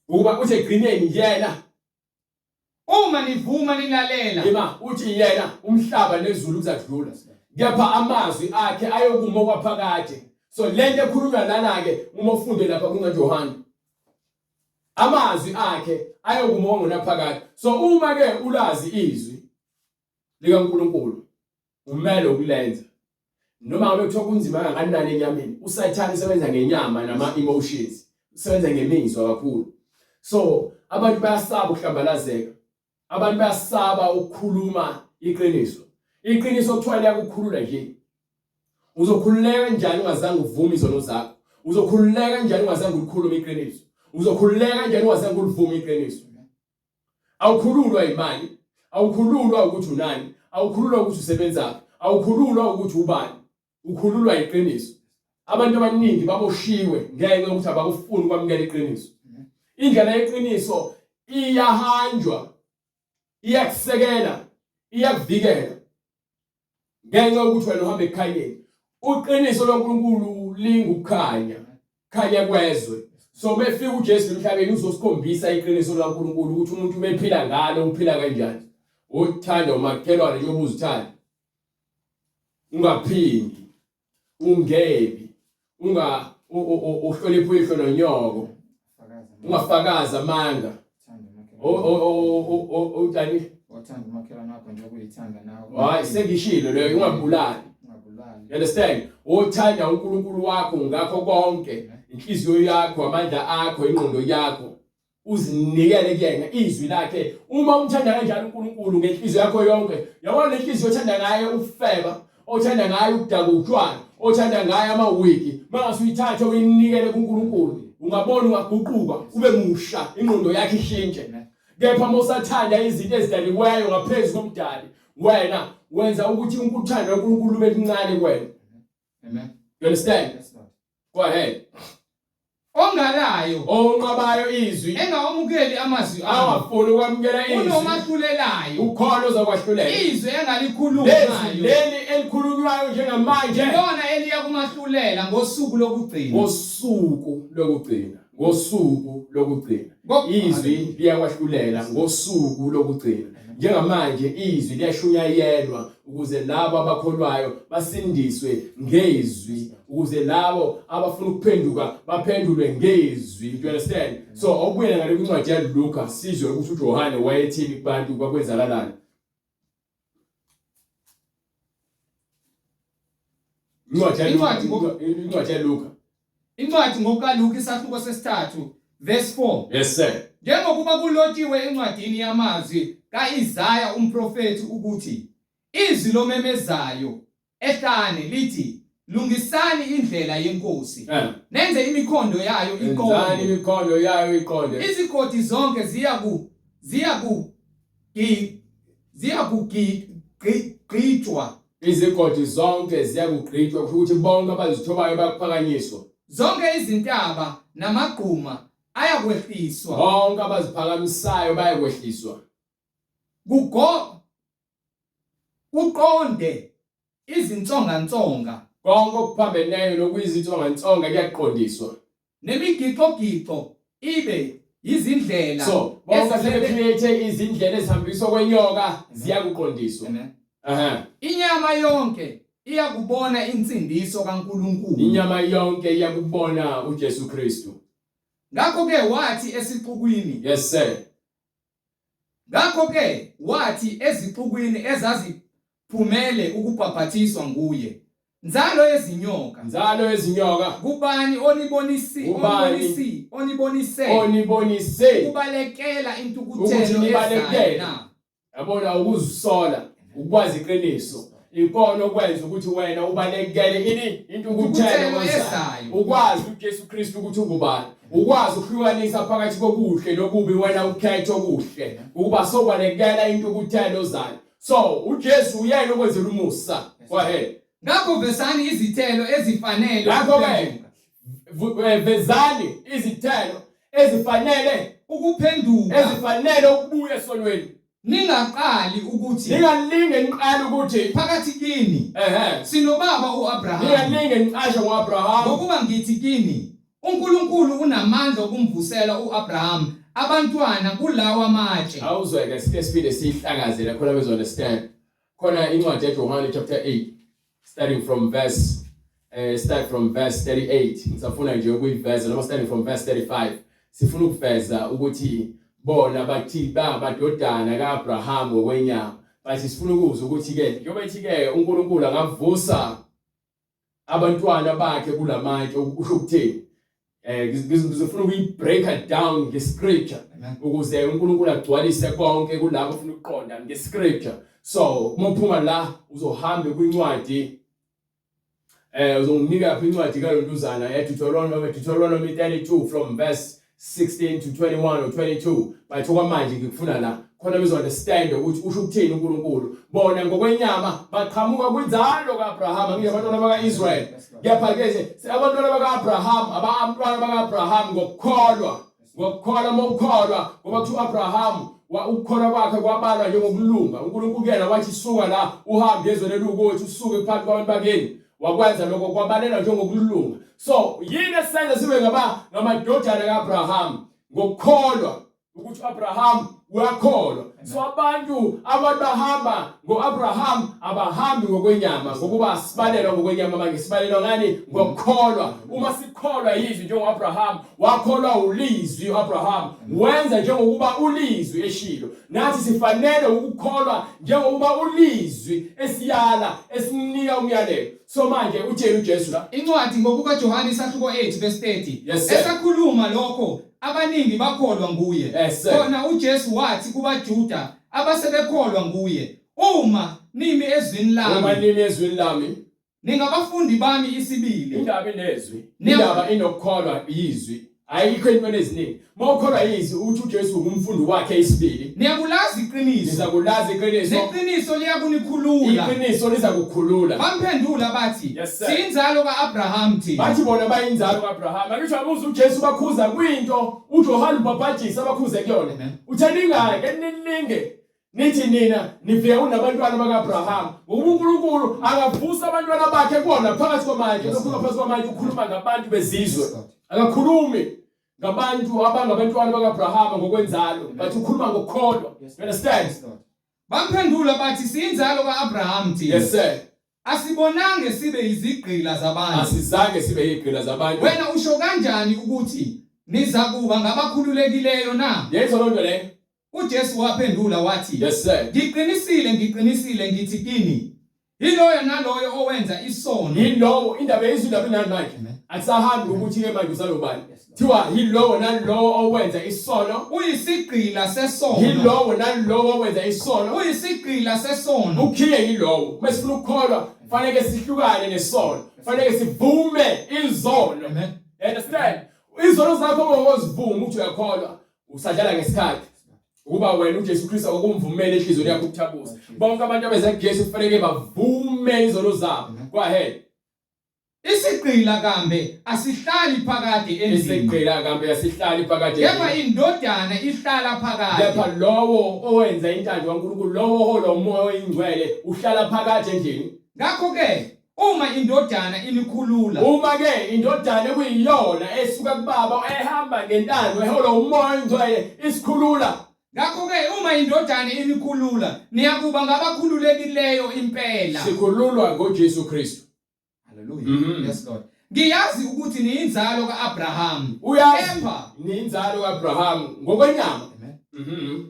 Ukuba uthi egcineni yena Uma nivuma nilalela. Ima uthi yena umhlaba nezulu kuzakudlula. Kepha amazwi akhe ayokuma kwaphakade. So lento ekhulunywa lana ke uma ufunde lapha kungaJohane. Amazwi akhe ayokuma ngonaphakade. So uma ke ulazi izwi likaNkulunkulu umele ukulenza noma ngabe kuthiwa kunzima kangakanani enyameni. Usathane usebenza ngenyama nama emotions, usebenza ngemizwa kakhulu. So abantu bayasaba ukuhlambalazeka, abantu bayasaba ukukhuluma iqiniso. Iqiniso kuthiwa liyakukhulula nje. Uzokhululeka kanjani ungazange uvume izono zakho? Uzokhululeka kanjani ungazange ulikhulume iqiniso? Uzokhululeka kanjani ungazange ulivume iqiniso? Awukhululwa imali, awukhululwa ukuthi unani, awukhululwa ukuthi usebenzaphi, awukhululwa ukuthi ubani. Ukhululwa iqiniso. Abantu abaningi baboshiwe ngenxa yokuthi abakufuni ukwamukela iqiniso. Indlela yeqiniso iyahanjwa, iyakusekela, iyakuvikela. Ngenxa yokuthi wena uhamba ekukhanyeni. Uqiniso loNkulunkulu lingukukhanya, khanya kwezwe. So mefika uJesu emhlabeni uzosikhombisa iqiniso likaNkulunkulu ukuthi umuntu mephila ngalo uphila kanjani. Uthanda umakhelwane njengoba uzithanda. Ungaphingi, ungebi, unga uhloniphe uyihlo nonyoko. Ungafakazi amanga. Uthani? Wathanda umakhelwane wakho njengoba uyithanda nawe. Hayi sengishilo leyo, ungabulali. Ungabulali. You understand? Uthanda uNkulunkulu wakho ngakho konke, inhliziyo yakho, amandla akho, ingqondo yakho. Uzinikele kuyena izwi lakhe. Uma umthanda kanjalo uNkulunkulu ngenhliziyo yakho yonke, yabona lenhliziyo othanda ngayo ukufeba, othanda ngayo ukudaka utshwala, othanda ngayo amawigi, mangase uyithathe uyinikele kuNkulunkulu, ungabona ungaguquka ube musha, ingqondo yakho ishintshe. Kepha uma usathanda izinto ezidaliweyo ngaphezu komdali, wena wenza ukuthi uthando loNkulunkulu lube luncane kuwena. Amen. You understand? Yes, Lord. Go ahead. Ongalayo, Onqabayo izwi, engawamukeli amazwi ami, angafuni ukwamukela izwi, unomahlulelayo. Ukhona ozokwahlulela. Izwi Lezi engalikhulumayo leli elikhulunywayo njengamanje ilona eliya kumahlulela ngosuku lokugcina. Ngosuku lokugcina, ngosuku lokugcina. Izwi liyakwahlulela ngosuku lokugcina. Njengamanje izwi liyashunyayelwa ukuze labo abakholwayo basindiswe ngezwi, ukuze labo abafuna ukuphenduka baphendulwe ngezwi. Do you understand? So awubuyele ngale kwincwadi yaLuka sizwe ukuthi uJohane wayethini kubantu, kwakwenzakalani. Incwadi yaLuka, incwadi yaLuka. Incwadi ngokukaLuka isahluko sesithathu verse 4. Yes sir. Njengokuba kulotshiwe encwadini yamazwi kaIsaya umprofethi ukuthi izwi lomemezayo ehlane lithi, lungisani indlela yeNkosi, nenze imikhondo yayo Enzani iqonde. Imikhondo yayo iqonde. Izigodi zonke ziya kugqitshwa. Izigodi zonke ziyakugqitshwa, kusho ukuthi bonke abazithobayo bayakuphakanyiswa. Zonke izintaba namagquma ayakwehliswa. Bonke abaziphakamisayo bayakwehliswa. Kuqonde izinsongansonga. Konke okuphambeneyo nokuyizinsongansonga kuyaqondiswa. Nemigixogiqo ibe yizindlela. So bonke sebecreate izindlela ezihambiswa kwenyoka ziyakuqondiswa. Amen. Aha. Inyama yonke iyakubona insindiso kaNkulunkulu. Inyama yonke iyakubona uJesu Kristu. Ngakho ke wathi esixukwini. Yes sir. Ngakho ke wathi ezixukwini ezaziphumele ukubhaphathizwa nguye, nzalo yezinyoka, Nzalo yezinyoka, kubani onibonisi Kubani? onibonisi onibonise onibonise ukubalekela ukuthi intukuthelo nibalekele. ezayo na? Yabona, ukuzisola, ukwazi iqiniso ikona okwenza ukuthi wena ubalekele ini? Intukuthelo intukuthelo ezayo. Ezayo. Ukwazi uJesu Kristu ukuthi ungubani, ukwazi ukuhlukanisa phakathi kokuhle nokubi, wena ukhethe okuhle ukuba sobalekela intukuthelo zayo. So uJesu uyena okwenzela umusa. Go ahead. Ngakho vezani izithelo ezifanele Ngakho-ke, ukuphenduka. Vezani izithelo ezifanele ukuphenduka, ezifanele ukubuya esonweni. Ningaqali ukuthi, Ningalinge niqale ukuthi, phakathi kini, sinobaba uAbraham. Ningalinge niqashe ngoAbraham. Ngokuba ngithi kini, uNkulunkulu unamandla okumvusela uAbraham abantwana kulawa matshe. Awuzweke, sike siphinde siyihlakaze la khona bezo understand. Khona incwadi yaJohane chapter 8 starting from verse start from verse 38. Ngisafuna nje ukuyiveza noma starting from verse 35. Sifuna ukuveza ukuthi bona bathi bangamadodana kaAbraham ngokwenyama. But sifuna ukuzwa ukuthi ke njengoba ethi ke uNkulunkulu angavusa abantwana bakhe kulamatshe usho ukuthini? Eh ngizofuna ukuyi-break down nge-scripture ukuze uNkulunkulu agcwalise konke kulabo ofuna ukuqonda nge-scripture. So uma uphuma la uzohamba kwincwadi eh uzonginika phi incwadi kalontuzana ye-Deuteronomy, Deuteronomy 32 from verse 16 to 21 or 22. But okwamanje ngikufuna la khona bezo understand ukuthi usho ukuthini uNkulunkulu. Bona ngokwenyama baqhamuka kwinzalo kaAbraham, ngisho abantwana bakaIsrael. Kepha ke abantwana bakaAbraham, abantwana bakaAbraham ngokukholwa, ngokukholwa mawukholwa, ngoba kuthiwa uAbraham ukukholwa kwakhe kwabalwa njengokulunga. uNkulunkulu kuyena wathi suka la uhambe ezweni elukuthi usuke phakathi kwabantu bakini. Wakwenza lokho kwabalelwa njengokulunga. So yini esenza sibe ngaba ngamadodana kaAbraham? Ngokukholwa ukuthi uAbraham uyakholwa. So abantu abantu bahamba ngoAbraham abahambi ngokwenyama, ngokuba sibalelwa ngokwenyama manje sibalelwa ngani? Ngokukholwa. Uma sikholwa yizwi njengoAbraham, wakholwa ulizwi uAbraham, wenza njengokuba ulizwi eshilo. Nathi sifanele ukukholwa njengokuba ulizwi esiyala esinika umyalelo. So manje utheni uJesu la? Incwadi ngokukaJohane isahluko 8 verse 30. Yes, sir. Esakhuluma lokho abaningi bakholwa nguye. Yes, sir. Khona uJesu wathi kubaJuda abasebekholwa nguye, uma nimi ezwini Uma lami, nimi ezwini lami, ningabafundi bami isibili. Indaba inezwi, indaba inokukholwa yizwi. Ayikho into eziningi. Uma ukholwa yizwi uthi uJesu ungumfundi wakhe isibili. Niyakulazi iqiniso. Nizakulazi iqiniso. Neqiniso liyakunikhulula. Iqiniso lizakukhulula. Bamphendula bathi, Yes, sir. siyinzalo kaAbraham thina. Bathi bona bayinzalo kaAbraham. Akisho abuza uJesu bakhuza kwinto uJohane uBhabhajisi abakhuze kuyona. Amen. Uthe ningake nilinge nithi nina nifika kunabantwana bakaAbraham, ngokuba uNkulunkulu akavusa abantwana bakhe kubona phakathi kwamatshe. Yes, Ukhuluma phakathi kwamatshe, ukhuluma ngabantu bezizwe. Yes, Lord. Akakhulumi ngabantu abangabantwana bakaAbraham ngokwenzalo, Amen. but ukhuluma ngokukholwa. Yes, You understand? Yes, Lord. Bamphendula bathi siyinzalo kaAbraham thina. Yes sir. Asibonange sibe izigqila zabantu. Asizange sibe yigqila zabantu. Wena usho kanjani ukuthi nizakuba ngabakhululekileyo na? Yezwa lonto leyo. UJesu waphendula wathi, Yes sir. Ngiqinisile, ngiqinisile ngithi kini, yiloyo naloyo owenza isono. Yilowo indaba yezwi indaba inani manje. Amen. Akusahambi ukuthi ke manje uzalobani. Yes, Lord. Thiwa yilowo nalowo owenza isono. Uyisigqila sesono. Yilowo nalowo owenza isono. Uyisigqila sesono. Ukhiye yilowo. Uma sifuna ukukholwa fanele sihlukane nesono. Fanele sivume izono. Amen. You understand? Izono zakho ongozivuma ukuthi uyakholwa usadlala ngesikhathi. Ukuba wena uJesu Kristu akumvumele enhliziyweni yakho ukuthi abuse. Bonke abantu abeza kuJesu kufanele bavume izono zabo. Go ahead. Isigqila kambe asihlali phakade endlini. Isigqila kambe asihlali phakade. Kepha indodana ihlala phakade. Kepha lowo owenza intando kaNkulunkulu, lowo oholwa uMoya oyiNgcwele uhlala phakade endlini. Ngakho ke uma indodana inikhulula, Uma ke indodana ekuyiyona esuka kubaba ehamba ngentando eholwa uMoya oyiNgcwele isikhulula, ngakho ke uma indodana inikhulula, niyakuba ngabakhululekileyo impela. Sikhululwa ngoJesu Kristu. Hallelujah. Mhm. Yes Lord. Ngiyazi ukuthi niyinzalo kaAbraham. Uyazi Kepha niyinzalo kaAbraham ngokwenyama. Amen.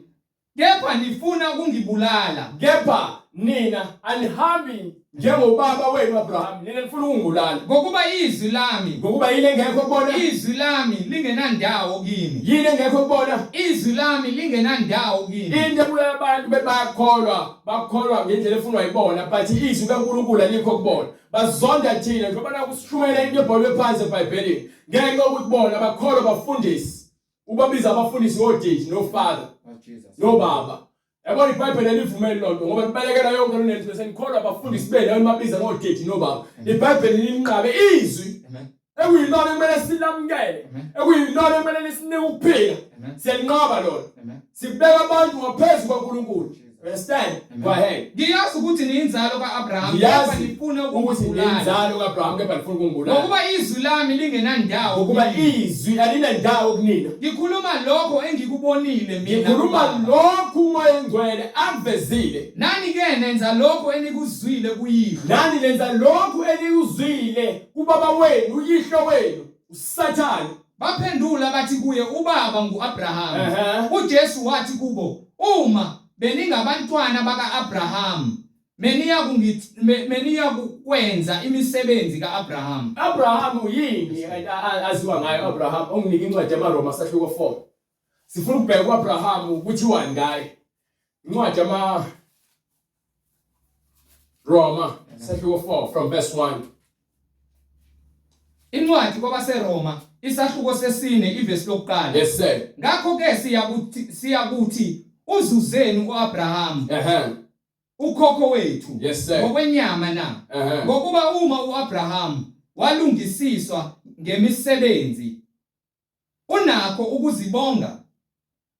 Kepha nifuna ukungibulala. Kepha nina anihambi njengobaba wenu Abraham, nina nifuna ukungibulala. Ngokuba izwi lami, Ngokuba yini engekho kubona? Izwi lami lingenandawo kini. Yini engekho kubona? Izwi lami lingenandawo kini. Into ebulala abantu bebayakholwa, bakholwa ngendlela efunwa yibona, but izwi kaNkulunkulu alikho kubona. Bazonda thina njengoba nakusishumela into ebhalwe phansi eBhayibhelini. Ngenxa yokuthi bona bakholwa bafundisi. Ubabiza abafundisi ngodidi nofather nobaba. Yabona iBhayibheli elivumeli lonto ngoba libalekela yonke lento nento senikholwa abafundisi benu nibabiza ngodidi nobaba. IBhayibheli linqabe izwi Amen. ekuyilona kumele silamukele, Amen. ekuyilona kumele lisinike ukuphila. Amen. Siyalinqaba lona. Amen. Sibeka abantu ngaphezu kwaNkulunkulu. Understand? Amen. Go ahead. Ngiyazi ukuthi niyinzalo kaAbraham, kepha Ngiyazi nifuna ukuthi ukungibulala. niyinzalo kaAbraham kepha nifuna ukungibulala. Ngokuba izwi lami lingenandawo Ngokuba kini. izwi alinandawo kunina. Ngikhuluma lokho engikubonile mina. Ngikhuluma kubaba. lokhu uMoya oNgcwele akuvezile. Nani ke nenza lokho enikuzwile kuyihlo. Nani nenza lokhu enikuzwile kubaba wenu, uyihlo wenu, uSathane. Baphendula bathi kuye, ubaba nguAbraham. Ehhe. UJesu wathi kubo, uma beningabantwana baka-Abrahamu, meniya kukwenza imisebenzi ka-Abrahamu. Abraham yini aziwa ngayo Abraham? Onginike incwadi yamaRoma sahluko 4. Sifuna ukubheka uAbraham kuthiwani ngaye. Incwadi yama Roma sahluko 4 from verse 1. Incwadi kwabaseRoma isahluko sesine ivesi lokuqala. Yes sir. Ngakho ke siyakuthi uzuzeni uAbraham ukhokho wethu Yes sir. ngokwenyama na? Ngokuba uma uAbraham walungisiswa ngemisebenzi unakho ukuzibonga,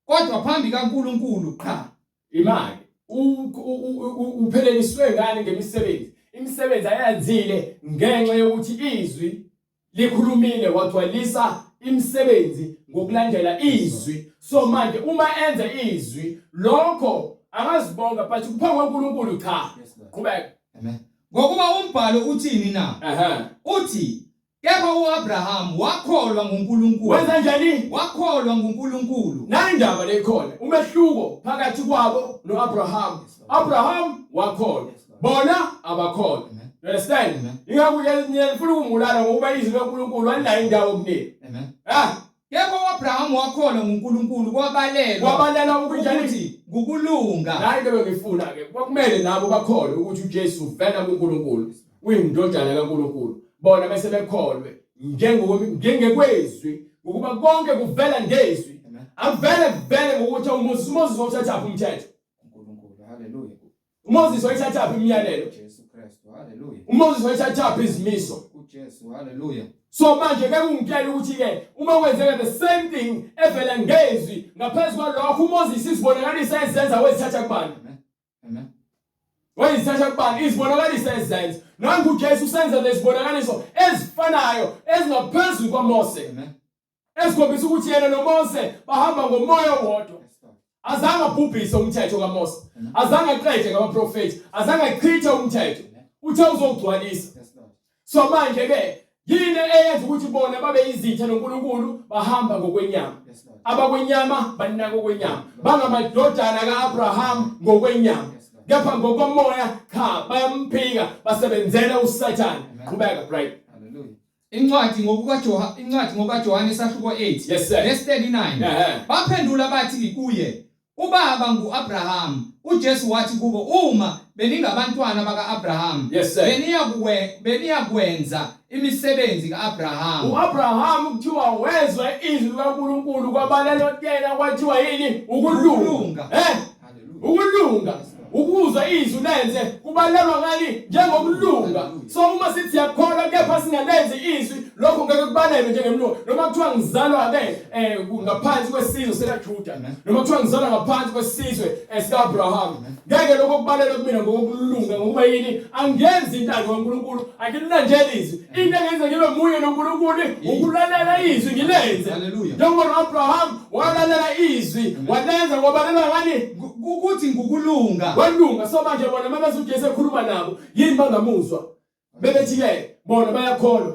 kodwa phambi kaNkulunkulu qha. Imali upheleliswe ngani ngemisebenzi? Imisebenzi ayenzile ngenxa yokuthi izwi likhulumile, wagcwalisa imisebenzi ngokulandela izwi. So manje uma enza izwi lokho akazibonga, but kuphambi kwaNkulunkulu cha. Qhubeka. Amen. Ngokuba umbhalo uthini na? Uthi kepha uAbraham wakholwa nguNkulunkulu. Wenza njani? Wakholwa nguNkulunkulu. Nayi indaba lekhona, umehluko phakathi kwabo noAbraham. Abraham wakholwa, bona abakholwa. You understand? Ingakho nifuna ukungibulala ngokuba izwi likaNkulunkulu alinayo indawo kunini. Amen. Kepha uAbraham wakholwa nguNkulunkulu kwabalelwa. Kwabalelwa ukuthi ngukulunga. Nayi into bengifuna ke, kwakumele nabo bakholwe ukuthi uJesu uvela kuNkulunkulu, uyindodana kaNkulunkulu. Bona bese bekholwe njengekwezwi, ngokuba konke kuvela ngezwi. Akuvele kuvele ngokuthi uMoses wawuthathaphi umthetho? uNkulunkulu. Haleluya. uMoses wayithathaphi imiyalelo? Jesu Kristu. Haleluya. uMoses wayithathaphi izimiso? UJesu. Haleluya. So manje ke kungitshela ukuthi ke uma kwenzeka the same thing evela ngezwi, ngaphezu kwalokho uMoses izibonakaliso ezenza wezithatha kubani? Amen. Wayizithatha kubani izibonakaliso ezenza? Nangu uJesu usenza lezibonakaliso ezifanayo ezingaphezulu kwaMose. Amen. Ezikhombisa ukuthi yena noMose bahamba ngomoya owodwa. Azange abhubhise umthetho kaMose. Azange aqede ngabaprofeti, azange achithe umthetho. Uthe uzowugcwalisa. So manje ke yini eyenza ukuthi bona babe izitha noNkulunkulu? Bahamba ngokwenyama. Abakwenyama banaka okwenyama. Bangamadodana kaAbraham ngokwenyama. Kepha ngokomoya cha, bayamphika, basebenzela uSathane. Qhubeka Bright. Hallelujah. Incwadi ngokukaJohane, incwadi ngokaJohane isahluko 8 Yes sir. verse 39. Baphendula bathi kuye, ubaba nguAbraham. uJesu wathi kubo, uma beningabantwana bakaAbraham, Yes sir. beniyakwenza imisebenzi kaAbraham. uAbraham kuthiwa wezwa izwi likaNkulunkulu kwabalelwa kuyena kwathiwa yini? Ukulunga. Ukulunga. Ukuzwa izwi lenze kubalelwa ngani? Njengokulunga. So uma sithi siyakholwa kepha singalenzi izwi, lokho ngeke kubalelwe njengemlunga. Noma kuthiwa ngizalwa ke ngaphansi kwesizwe sikaJuda, noma kuthiwa ngizalwa ngaphansi kwesizwe sika-Abraham, ngeke lokho kubalelwe kumina ngokulunga, ngokuba yini? Angenzi intando kaNkulunkulu, angililandeli izwi. Into engenza ngibe munye noNkulunkulu ukulalela izwi ngilenze. Njengoba no-Abraham walalela izwi walenza, kwabalelwa ngani? Ukuthi ngukulunga. Walunga. So manje bona mabese uJesu ekhuluma nabo, yini bangamuzwa? Bebethi ke bona bayakholwa.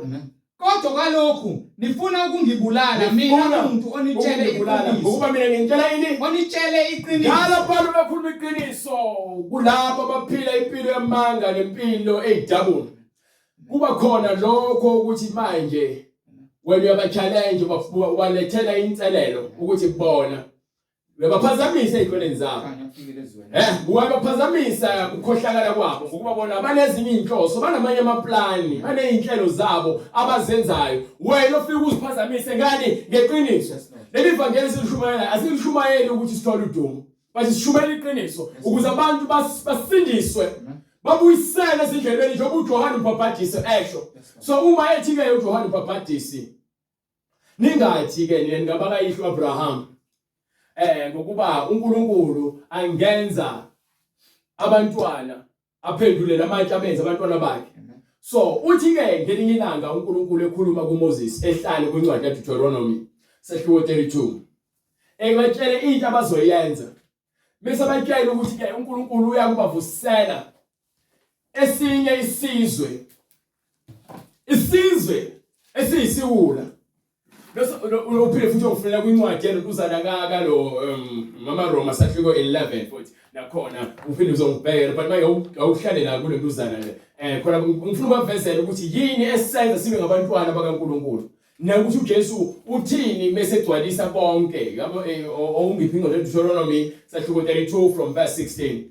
Kodwa kwalokhu nifuna ukungibulala mina umuntu onitshele iqiniso. Ngokuba mina ngintshela yini? Onitshele iqiniso. Njalo abantu bekhuluma iqiniso kulabo abaphila impilo yamanga nempilo eyidabula. Kuba khona lokho ukuthi manje wena uyaba-challenge, ubalethela inselelo ukuthi bona uyabaphazamisa ey'nhlelweni zabo. Uyabaphazamisa ukukhohlakala kwabo, ngokuba bona banezinye iy'nhloso, banamanye amaplani, baney'nhlelo zabo abazenzayo. Wena ofika uziphazamise ngani? Ngeqiniso. Leli vangeli silishumayela, asilishumayeli ukuthi sithole udumo, but sishumayela iqiniso ukuze abantu basindiswe, babuyisele ezindleleni, njengoba uJohane uMbhabhadisi esho. So uma ethi-ke uJohane uMbhabhadisi, ningathi-ke nina ningabakayihlo Abraham, ngokuba uNkulunkulu angenza abantwana aphendule lamatshe abenze abantwana bakhe. So uthi-ke ngelinye ilanga uNkulunkulu ekhuluma kuMoses ehlane kwincwadi kaDeuteronomy sehluko 32, ebatshele into abazoyenza, bese batshela ukuthi-ke uNkulunkulu uyakubavusela esinye isizwe, isizwe esiyisiwula. Uphinde futhi ungifunela kwincwadi yalokuzana kalo Mama Roma sahluko 11 futhi nakhona uphinde uzongibhekela, but manje awuhlale la kule ntuzana le. Khona ngifuna ukubavezela ukuthi yini esenza sibe ngabantwana bakaNkuluNkulu. Nokuthi uJesu uthini mese egcwalisa konke. Yabo, owungiphi ingqondo, Deuteronomy sahluko 32 from verse 16.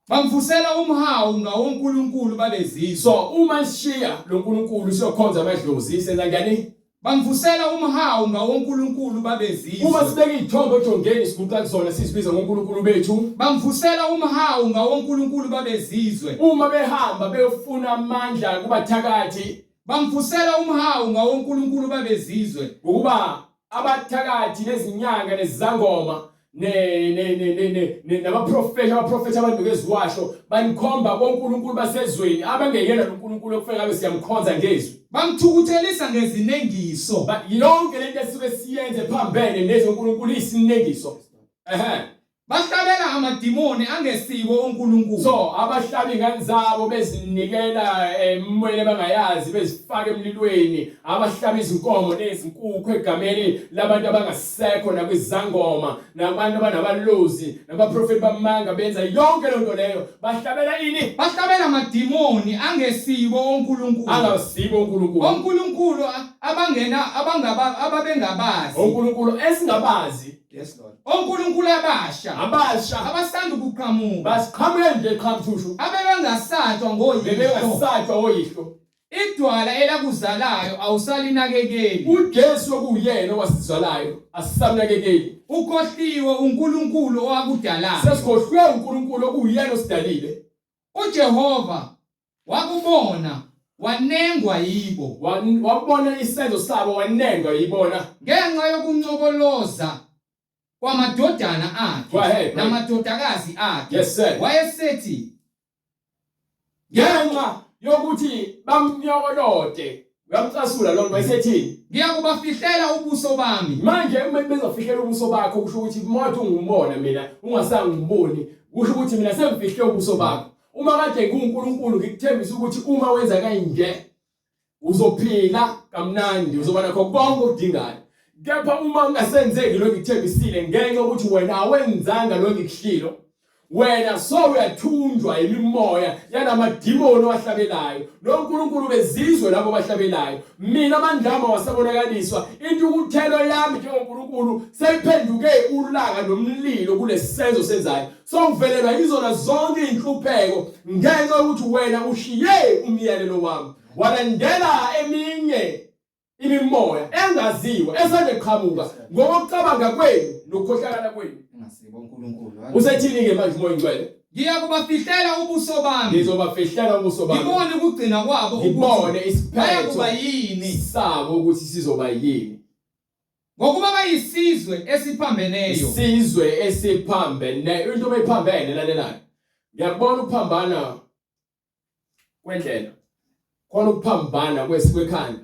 Bamvusela umhawu ngawonkulunkulu babezizwe. So uma sishiya lo nkulunkulu siyokhonza amadlozi, senza njani? Bamvusela umhawu ngawonkulunkulu babezizwe. Uma sibeka iy'thombe ojongeni siguqa kuzona sizibiza ngonkulunkulu bethu. Bamvusela umhawu ngawonkulunkulu babezizwe. Uma behamba beyofuna amandla kubathakathi. Bamvusela umhawu ngawonkulunkulu babezizwe. Ngokuba abathakathi nezinyanga nezangoma ne ne ne ne ne nabaprofeti, abaprofeti abantu ngeziwasho banikhomba konkulunkulu basezweni abangeyena noNkulunkulu okufanele ngabe siyamkhonza ngezwi. Bamthukuthelisa ngezinengiso. Yonke lento esuke siyenze phambene nezonkulunkulu isinengiso. Ehe. Bahlabela amadimoni angesibo onkulunkulu. So abahlaba ingane zabo bezinikela emoyeni abangayazi, bezifaka emlilweni, abahlaba izinkomo nezinkukhu egameni labantu abangasekho, nakwizangoma nabantu abanabalozi nabaprofeti bamanga, benza yonke loo nto leyo. Bahlabela ini? Bahlabela amadimoni angesibo onkulunkulu. Angasibo onkulunkulu. Onkulunkulu abangena abangaba ababengabazi. Onkulunkulu esingabazi. Yes Lord. Onkulunkulu abasha. Abasha. Abasanda ukuqhamuka. Basiqhamuke nje qhamuthushu. Abebengasatshwa ngoyihlo. Bebengasatshwa oyihlo. Idwala elakuzalayo awusalinakekeli. UJesu okuyena owasizalayo asisamnakekeli. Ukhohliwe uNkulunkulu owakudalayo. Sesikhohlwe uNkulunkulu okuyena osidalile. UJehova wakubona wanengwa yibo. Wabona isenzo sabo wanengwa yibona. Ngenxa yokuncokoloza kwamadodana akhe namadodakazi akhe. Yes sir. Wayesethi ngenxa yokuthi bamnyokolode, uyamcasula lo nto, wayesethini? Ngiyakubafihlela ubuso bami. Manje uma bezofihlela ubuso bakho, kusho ukuthi mothi ungibona mina ungasangiboni, kusho ukuthi mina sengifihle ubuso bakho. Uma kade nguNkulunkulu ngikuthembisa ukuthi uma wenza kanje uzophila kamnandi, uzoba nakho konke okudingayo. Kepha uma ungasenzeki lo ngikuthembisile ngenxa yokuthi wena awenzanga lo ngikushilo, wena so uyathunjwa imimoya yalamadimoni owahlabelayo noNkulunkulu bezizwe labo bahlabelayo. Mina amandla ami awasabonakaliswa, intukuthelo yami njengoNkulunkulu seyiphenduke ulaka nomlilo kulesenzo senzayo. Sowuvelelwa yizona zonke inhlupheko ngenxa yokuthi wena ushiye umyalelo wami walandela eminye imimoya engaziwa esande qhamuka ngokucabanga kwenu nokukhohlakala kwenu. Engasibo uNkulunkulu. Usethini-ke manje uMoya Oyingcwele? Ngiyakubafihlela ubuso bami. Ngizobafihlela ubuso bami. Ngibone ukugcina kwabo ukuthi ngibone isiphetho bayakuba yini. Sabo ukuthi sizoba yini. Ngokuba bayisizwe esiphambeneyo. Isizwe esiphambeneyo. Into beyiphambene, lalelani. Ngiyakubona ukuphambana kwendlela. Khona ukuphambana kwekhanda.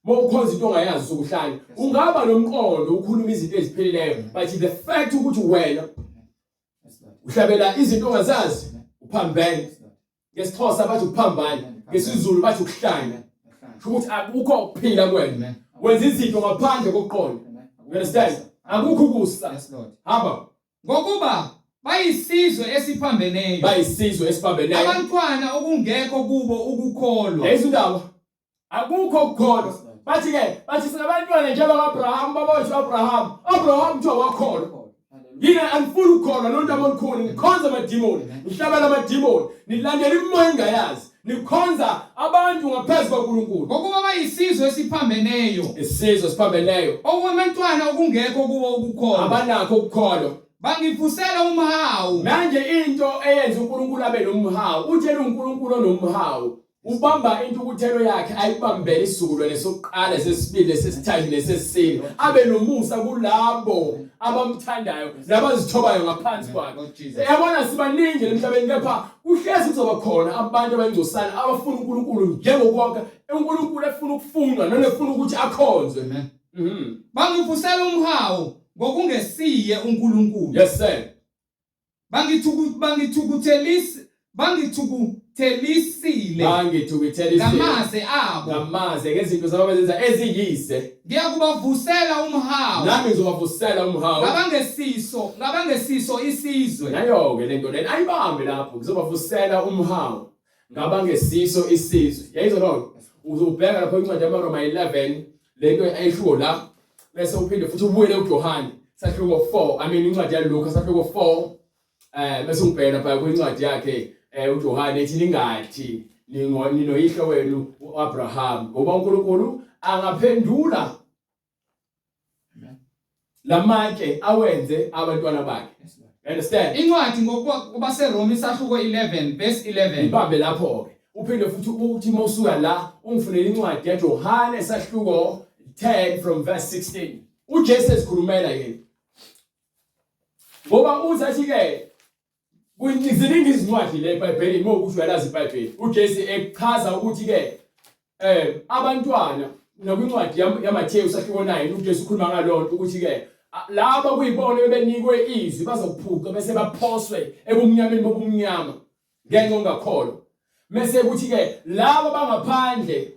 Uma ukhonza into ongayazi usukuhlanya, ungaba nomqondo ukhuluma izinto eziphilileyo, but the fact ukuthi wena uhlabela izinto ongazazi, uphambene. NgesiXhosa bathi ukuphambana, ngesiZulu bathi ukuhlanya. Kusho ukuthi akukho ukuphila kuwena. Wenza izinto ngaphandle kokuqonda. You understand? Akukho ukusa. Hamba. Ngokuba bayisizwe esiphambeneyo. Bayisizwe esiphambeneyo. Abantwana okungekho kubo ukukholwa. Lezi ndaba akukho ukukholwa. Bathi ke, bathi singabantwana nje baka-Abraham, baba wethu Abraham. Abraham kuthiwa wakholwa. Yini anifuni ukukholwa lonto abolukhuni, nikhonza amadimoni, nihlabela amadimoni, nilandela imimoya engayazi, nikhonza abantu ngaphezu kwaNkulunkulu. Ngokuba bayisizwe esiphambeneyo. Isizwe esiphambeneyo. Okwabantwana okungekho kubo ukukholwa. Abanakho ukukholwa. Bangivusela umhawu. Manje into eyenza uNkulunkulu abe nomhawu, utshela uNkulunkulu onomhawu, ubamba intukuthelo yakhe ayibambele isizukulwane sokuqala, sesibili, nesesithathu, nesesine, abe nomusa kulabo abamthandayo nabazithobayo ngaphansi kwakhe. Yabona sibaningi emhlabeni, kepha kuhlezi kuzoba khona abantu abayingcosana abafuna uNkulunkulu njengokwakha uNkulunkulu efuna ukufunwa nonefuna ukuthi akhonzwe. Bangivusela umhawu ngokungesiye uNkulunkulu. Yes sir. Bangithukuthelisa, bangithuku Bangithukuthelisile Bangithukuthelisile ngamaze abo. Ngamaze ngezinto zabo abazenza eziyise. Ngiyakubavusela umhawu. Nami ngizobavusela umhawu. Ngabangesiso, ngabangesiso isizwe. Nayo-ke lento lena ayibambe lapho, ngizobavusela umhawu ngabangesiso isizwe. Yayizwa loo nto? Uzobheka lapho incwadi yamaRoma 11 lento ayishiwo la bese uphinde futhi ubuyele kuJohane sahluko 4 I mean incwadi yaLuka sahluko 4 bese ungibheka lapha kwincwadi yakhe uJohane ethi ningathi ninoyihlo wenu uAbraham ngoba uNkulunkulu angaphendula lamatshe awenze abantwana bakhe. You understand? Incwadi ngokubaseRoma isahluko 11 verse 11. Ibambe lapho ke. Uphinde futhi uthi mawusuka la ungifunele incwadi yaJohane sahluko 10 from verse 16. uJesu ezikhulumela yena. Ngoba uthi athi ke ziningi izincwadi le eBhayibhelini uma ukuthi uyalazi iBhayibheli. uJesu ekuchaza ukuthi ke abantwana nakwincwadi yaMathewu sahluko 9 uJesu ukhuluma ngalonto ukuthi ke laba kuyibona bebenikwe izwi bazokuphuca bese baphoswe ebumnyameni bobumnyama ngenxa ongakholwa. Mese kuthi ke laba bangaphandle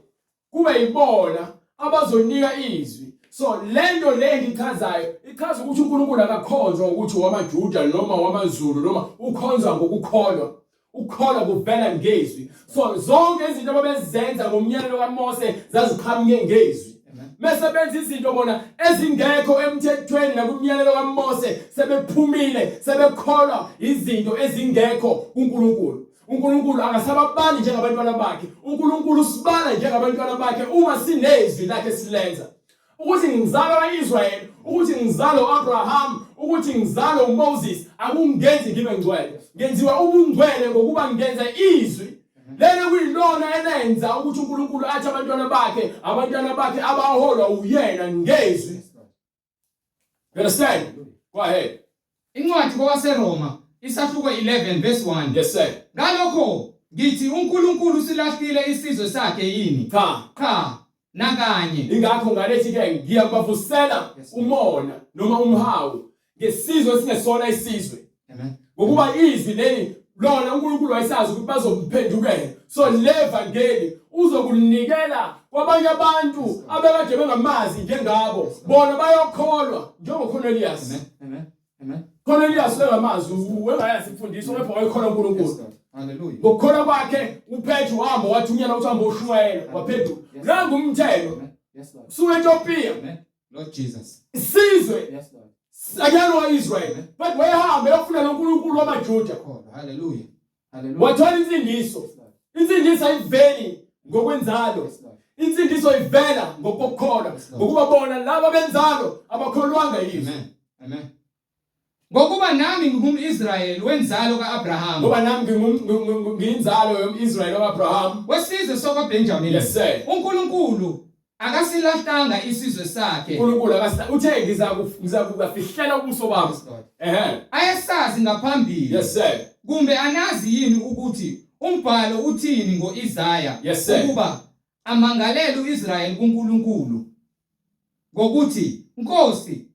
kube yibona abazonika izwi. So lento le engichazayo ichaza ukuthi uNkulunkulu akakhonzwa ukuthi wamaJuda noma wamaZulu noma ukhonzwa ngokukholwa. Ukukholwa kuvela ngezwi. So zonke izinto ababezenza ngomyalelo kaMose zaziqhamuke ngezwi. Mese benza izinto bona ezingekho emthethweni nakumyalelo kaMose sebephumile sebekholwa izinto ezingekho kuNkulunkulu. uNkulunkulu angasababali njengabantwana bakhe. uNkulunkulu usibala njengabantwana bakhe uma sinezwi lakhe silenza. Ukuthi ngizalwa ka-Israyeli, ukuthi ngizalwa u-Abraham, ukuthi ngizalwa uMoses akungenzi ngibe ngcwele. Ngenziwa ubungcwele ngokuba ngenza izwi leli kuyilona elenza ukuthi uNkulunkulu athi abantwana bakhe, abantwana bakhe abaholwa uyena ngezwi. You understand? Go ahead. Incwadi kowaseRoma isahluko 11 verse 1. Yes sir. Ngalokho ngithi uNkulunkulu usilahlile isizwe sakhe yini? Cha. Cha, nakanye. Ingakho ngalethi ke ngiyakubavusela umona noma umhawu ngesizwe esingesona isizwe. Amen. Ngokuba izwi leli lona uNkulunkulu wayesazi ukuthi bazomphendukela. So le vangeli uzokunikela kwabanye abantu abekade bengamazi njengabo. Bona bayokholwa njengoCornelius. Amen. Amen. Amen. Cornelius wengamazi wengayazi imfundiso kepha wayekholwa uNkulunkulu. Hallelujah. Ngokukholwa kwakhe uPetru wahamba wathunyelwa ukuthi hambe ushumayela waphenduka. Nangu umthelo. Yes Lord. Usuka eTopiya. Amen. Lord Jesus. Isizwe Yes Lord. akuyena wa-Israel but wayehamba eyofuna lo Nkulunkulu wamaJuda. Kholwa. Hallelujah. Hallelujah. Wathola insindiso. Yes Lord. Insindiso ayiveli ngokwenzalo. Yes Lord. Insindiso ivela ngokukholwa. Yes, Lord. Ngokuba bona laba benzalo abakholwanga yizwi. Amen. Amen. Ngokuba nami ngingumIsrayeli wenzalo kaAbraham. Ngoba nami ngiyinzalo yomIsrayeli kaAbraham. Wesizwe sakwaBenjamin. Yes sir. uNkulunkulu akasilahlanga isizwe sakhe. uNkulunkulu akasila uthe ngizakufihlela ubuso bami. Yes, Lord. Ehhe. Ayesazi ngaphambili. Yes sir. Kumbe anazi yini ukuthi umbhalo uthini ngoIsaya Yes, sir. ukuba amangalele uIsrayeli kuNkulunkulu ngokuthi Nkosi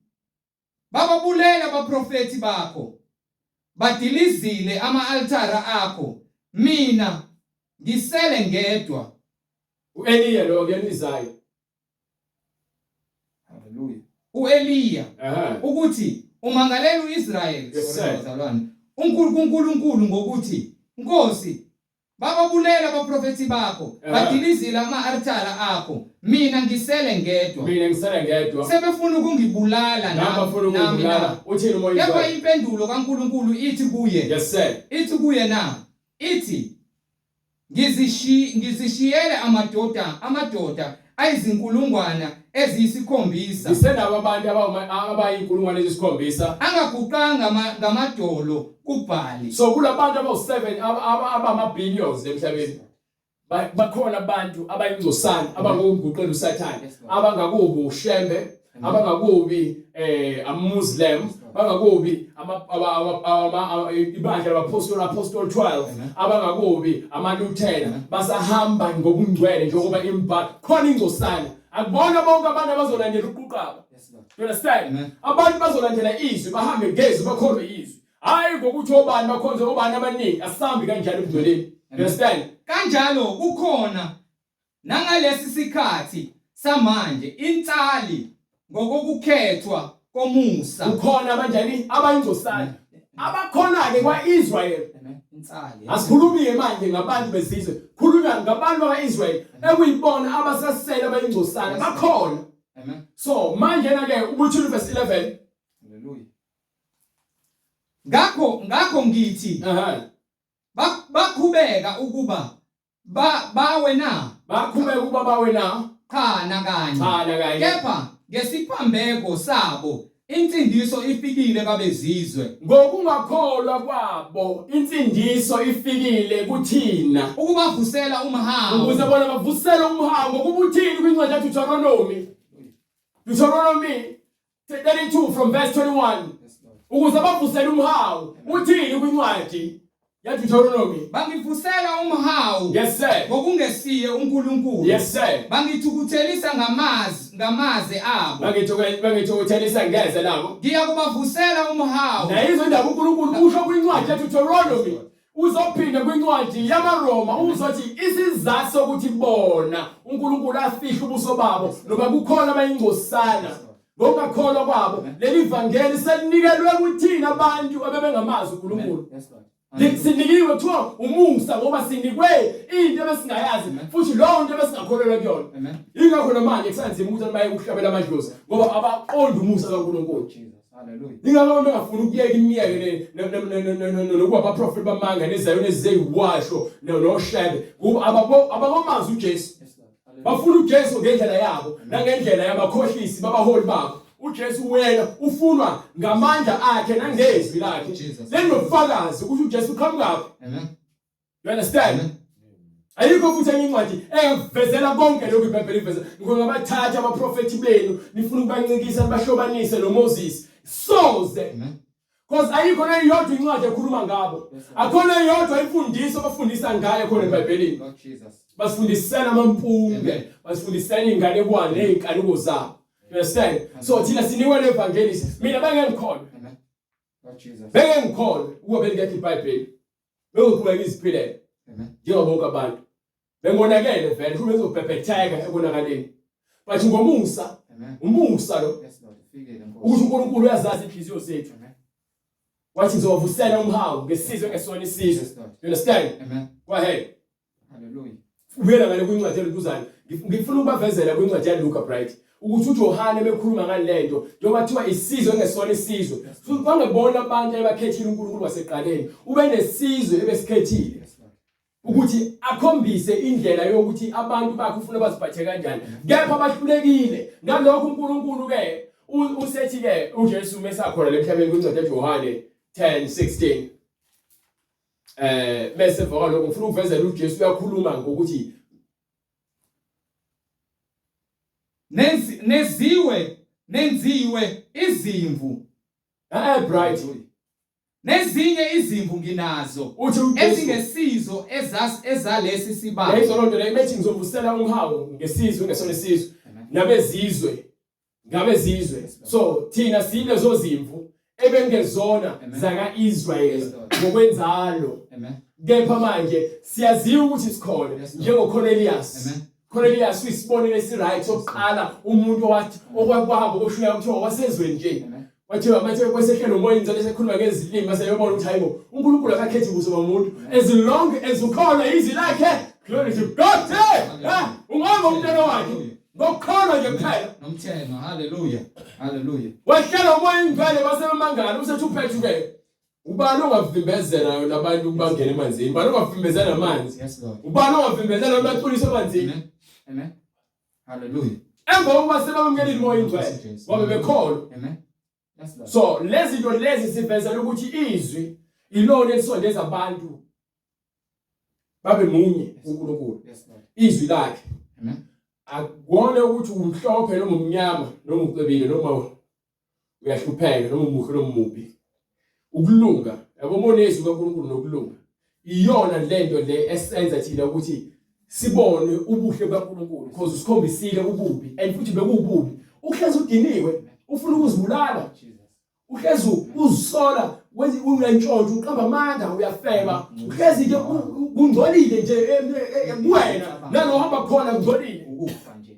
Bababulele abaprofethi bakho, badilizile ama-altare akho, mina ngisele ngedwa. U-Eliya lo kuyena u-Isaya. Haleluya. U-Eliya Ehhe. ukuthi umangalela u-Israyeli, Yes, sorry sir. bazalwane, uNkulunkulu ngokuthi Nkosi Bababulele abaprofethi bakho, badilizile ama-altare akho, mina ngisele ngedwa. Mina ngisele ngedwa. Sebefuna ukungibulala Nami bafuna nami ukungibulala. na. Uthini umoya Kepha oyingcwele? impendulo kaNkulunkulu ithi kuye, Yes sir. ithi kuye na, ithi ngizishiyele amadoda ayizinkulungwana eziyisikhombisa. Ngisenabo abantu abayinkulungwane eziyisikhombisa. Angaguqanga ngamadolo kuBhali. So kulabantu abawu-7 abama-billions emhlabeni. Bakhona abantu abayingcosana abangokuguqela uSathane, abangakubi uShembe, abangakubi amaMuslim, bangakubi ibandla labapostoli Apostle 12, abangakubi amaLuthela, basahamba ngobungcwele njengoba imibhalo khona ingcosana. Akubona bonke abantu abazolandela uquqaba. Yes, Lord. You understand? Amen. Abantu bazolandela izwi, bahambe ngezwi, bakholwe izwi. Hayi ngokuthi obani bakhonze obani abaningi asambi kanjalo ebungcweleni. Understand? Kanjalo kukhona nangalesi sikhathi samanje insali ngokokukhethwa komusa. Kukhona abanjani abayingcosana abakhona-ke kwa-Israyeli. Insali. Asikhulumi-ke manje ngabantu bezizwe, khulunywa ngabantu bakwa-Israyeli ekuyibona abasasele abayingcosana bakhona. Amen. So manje na-ke ubuthulu verse 11. Hallelujah. Ngakho ngithi bakhubeka ukuba bawe na? Bakhubeka ukuba bawe na? Cha nakanye. Cha nakanye. Kepha ngesiphambeko sabo insindiso ifikile kwabezizwe. Ngokungakholwa kwabo insindiso ifikile kuthina. Ukubavusela umhawu. Ukuze bona bavusele umhawu ngokuba uthini kwincwadi yaDeuteronomy? Deuteronomy 32 from verse 21 ukuze bavusele umhawu uthini kwincwadi yaDeuteronomy? Bangivusela umhawu. Yes sir. Ngokungesiye uNkulunkulu. Yes sir. Bangithukuthelisa ngamazi ngamaze abo. Bangithukuthelisa ngeze labo. Ngiyakubavusela umhawu. Nayizo indaba uNkulunkulu usho kwincwadi yaDeuteronomy. Uzophinda kwincwadi yamaRoma uzothi isizathu sokuthi bona uNkulunkulu afihle ubuso babo noma kukhona abayingcosana ngokungakholwa kwabo leli vangeli selinikelwe kuthina abantu abebengamazi uNkulunkulu. Sinikiwe kuthiwa umusa ngoba sinikwe into ebesingayazi futhi lowo nto ebesingakholelwa kuyona. Ingakho namanje kusanzima ukuthi abantu baye ukuhlabela amadlozi ngoba abaqondi umusa kaNkulunkulu. Hallelujah. Ingakho abantu bengafuni ukuyeka imiyeke nokuba abaprofeti bamanga nezayoni eziyiwasho noshebe kuba abakomazi uJesu. Bafuna uJesu ngendlela yabo nangendlela yabakhohlisi babaholi babo. uJesu wena ufunwa ngamandla akhe nangezwi lakhe. Lenobufakazi ukuthi uJesu uqhamukaphi. Amen. You understand? Ayikho futhi enye incwadi engakuvezela konke lokhu iBhayibheli iveza. Ngoba bathatha abaprofethi benu nifuna ukubancikisa nibahlobanise noMoses. Soze. Because ayikho neyodwa incwadi ekhuluma ngabo. Akhona eyodwa imfundiso abafundisa ngayo khona eBhayibhelini. Basifundisela amampunge, basifundisela inganekwane nezinkanuko zabo. You understand? So thina sinikwe levangelist. Mina bengengikholwe. Bengengikholwe ukuba belingekho iBhayibheli. Bengiqhubeka ngiziphilele. Njengoba bonke abantu. Bengonakele vele futhi bengizobhebhetheka ekonakaleni. But ngomusa, umusa lo. Ukuthi uNkulunkulu uyazazi inhliziyo zethu. Wathi ngizovusela umhawu ngesizwe ngesona isizwe. You understand? Amen. Go ahead. Hallelujah. Ubuyela ngale kwincwadi yelentuzane. Ngifuna ukubavezela kwincwadi yaLuka Bright ukuthi uJohane bekhuluma ngalento njengoba kuthiwa isizwe engesona isizwe. Futhi kwangebona abantu abakhethile uNkulunkulu waseqaleni. Ube nesizwe ebesikhethile. Ukuthi akhombise indlela yokuthi abantu bakhe ufuna baziphathe kanjani. Kepha bahlulekile. Ngalokho uNkulunkulu ke usethi ke uJesu mesakhona lemhlabeni kwincwadi yaJohane 10:16. Bese emva kwalokho ngifuna ukuvezela uJesu uyakhuluma ngokuthi neziwe nenziwe izimvu. Bright. Nezinye izimvu nginazo uthi uJesu ezingesizo ezalesi sibaya. Leyo lonto leyo methi ngizovusela umhawu ngesizwe ngesona isizwe nabezizwe ngabezizwe. So thina silezo zimvu ebengezona zaka-Israel ngokwenzalo. Kepha manje siyaziwa ukuthi sikhona njengoCornelius. Cornelius uyisibonelo esiright sokuqala umuntu owathi okwahamba okushuya kuthiwa wasezweni nje. Kwathiwa manje kwesehlelo umoya inzalo esekhuluma ngezilimi base yobona ukuthi hayibo uNkulunkulu akakhethi buso bomuntu as long as ukhona izwi lakhe. Glory to God. Ungaba umntwana wakhe ngokukholwa nje kuphela. Nomtheno. Hallelujah. Hallelujah. Wehlela umoya ingcwele basebemangala usethi uPetru ke ubani ongavimbezela labantu ukubangena emanzini? Ubani ongavimbezela amanzi? Yes Lord. Ubani ongavimbezela abaculisa emanzini? Amen. Amen. Hallelujah. Emva kokuba sebamkelile umoya ingcwele ngoba bekholwa. Amen. Yes Lord. So lezi zinto lezi sivezela ukuthi izwi ilona elisondeza abantu babe munye uNkulunkulu. Yes Lord. Izwi lakhe. Amen. Akubone ukuthi umhlophe noma umnyama noma ucebile noma uyahlupheka noma umuhle noma umubi. Ukulunga, yabo bonezwi kaNkulunkulu nokulunga. Iyona lento le esenza thina ukuthi sibone ubuhle bukaNkulunkulu because usikhombisile ububi and futhi bekuwububi. Uhlezi udiniwe, ufuna ukuzibulala. Uhlezi uzisola. wenza uyantshontsha, uqamba amanga, uyafeba, uhlezi nje kungcolile nje kuwena, nalo hamba khona kungcolile. Ukufa nje.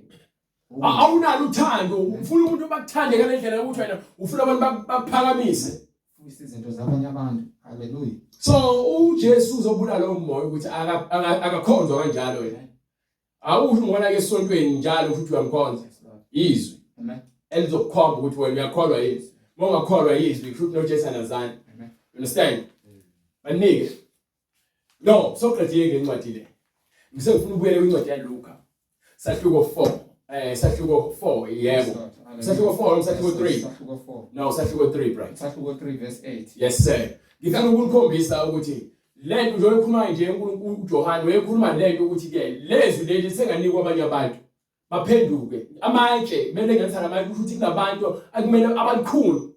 Awunalo uthando, ufuna umuntu bakuthande ngale ndlela yokuthi wena ufuna abantu bakuphakamise. Fuyisa izinto zabanye abantu. Hallelujah. So uJesu uzobulala lowo moya ukuthi akakhonzwa kanjalo yena. Awusho ungona ke esontweni njalo futhi uyamkhonza. Izwi. Amen. Elizokukhomba ukuthi wena uyakholwa yini. Uma ungakholwa yizwi kusho ukuthi noJesu anazani. Amen. You understand? Banike. No, soqedile ngencwadi le. Ngisefuna ukubuyela kwincwadi yaLuka. Sahluko 4. Sahluko 4 yebo. Sahluko 4 noma sahluko 3? Sahluko 4. No, sahluko 3 bright. Sahluko 3 verse 8. Yes sir. Ngifuna ukunikhombisa ukuthi lento nje oyikhuluma nje uNkulunkulu uJohane uyekhuluma lento ukuthi ke lezwi leli senganikwa abanye abantu baphenduke. Amatshe kumele ngenza namatshe kusho ukuthi kunabantu akumele abalikhulu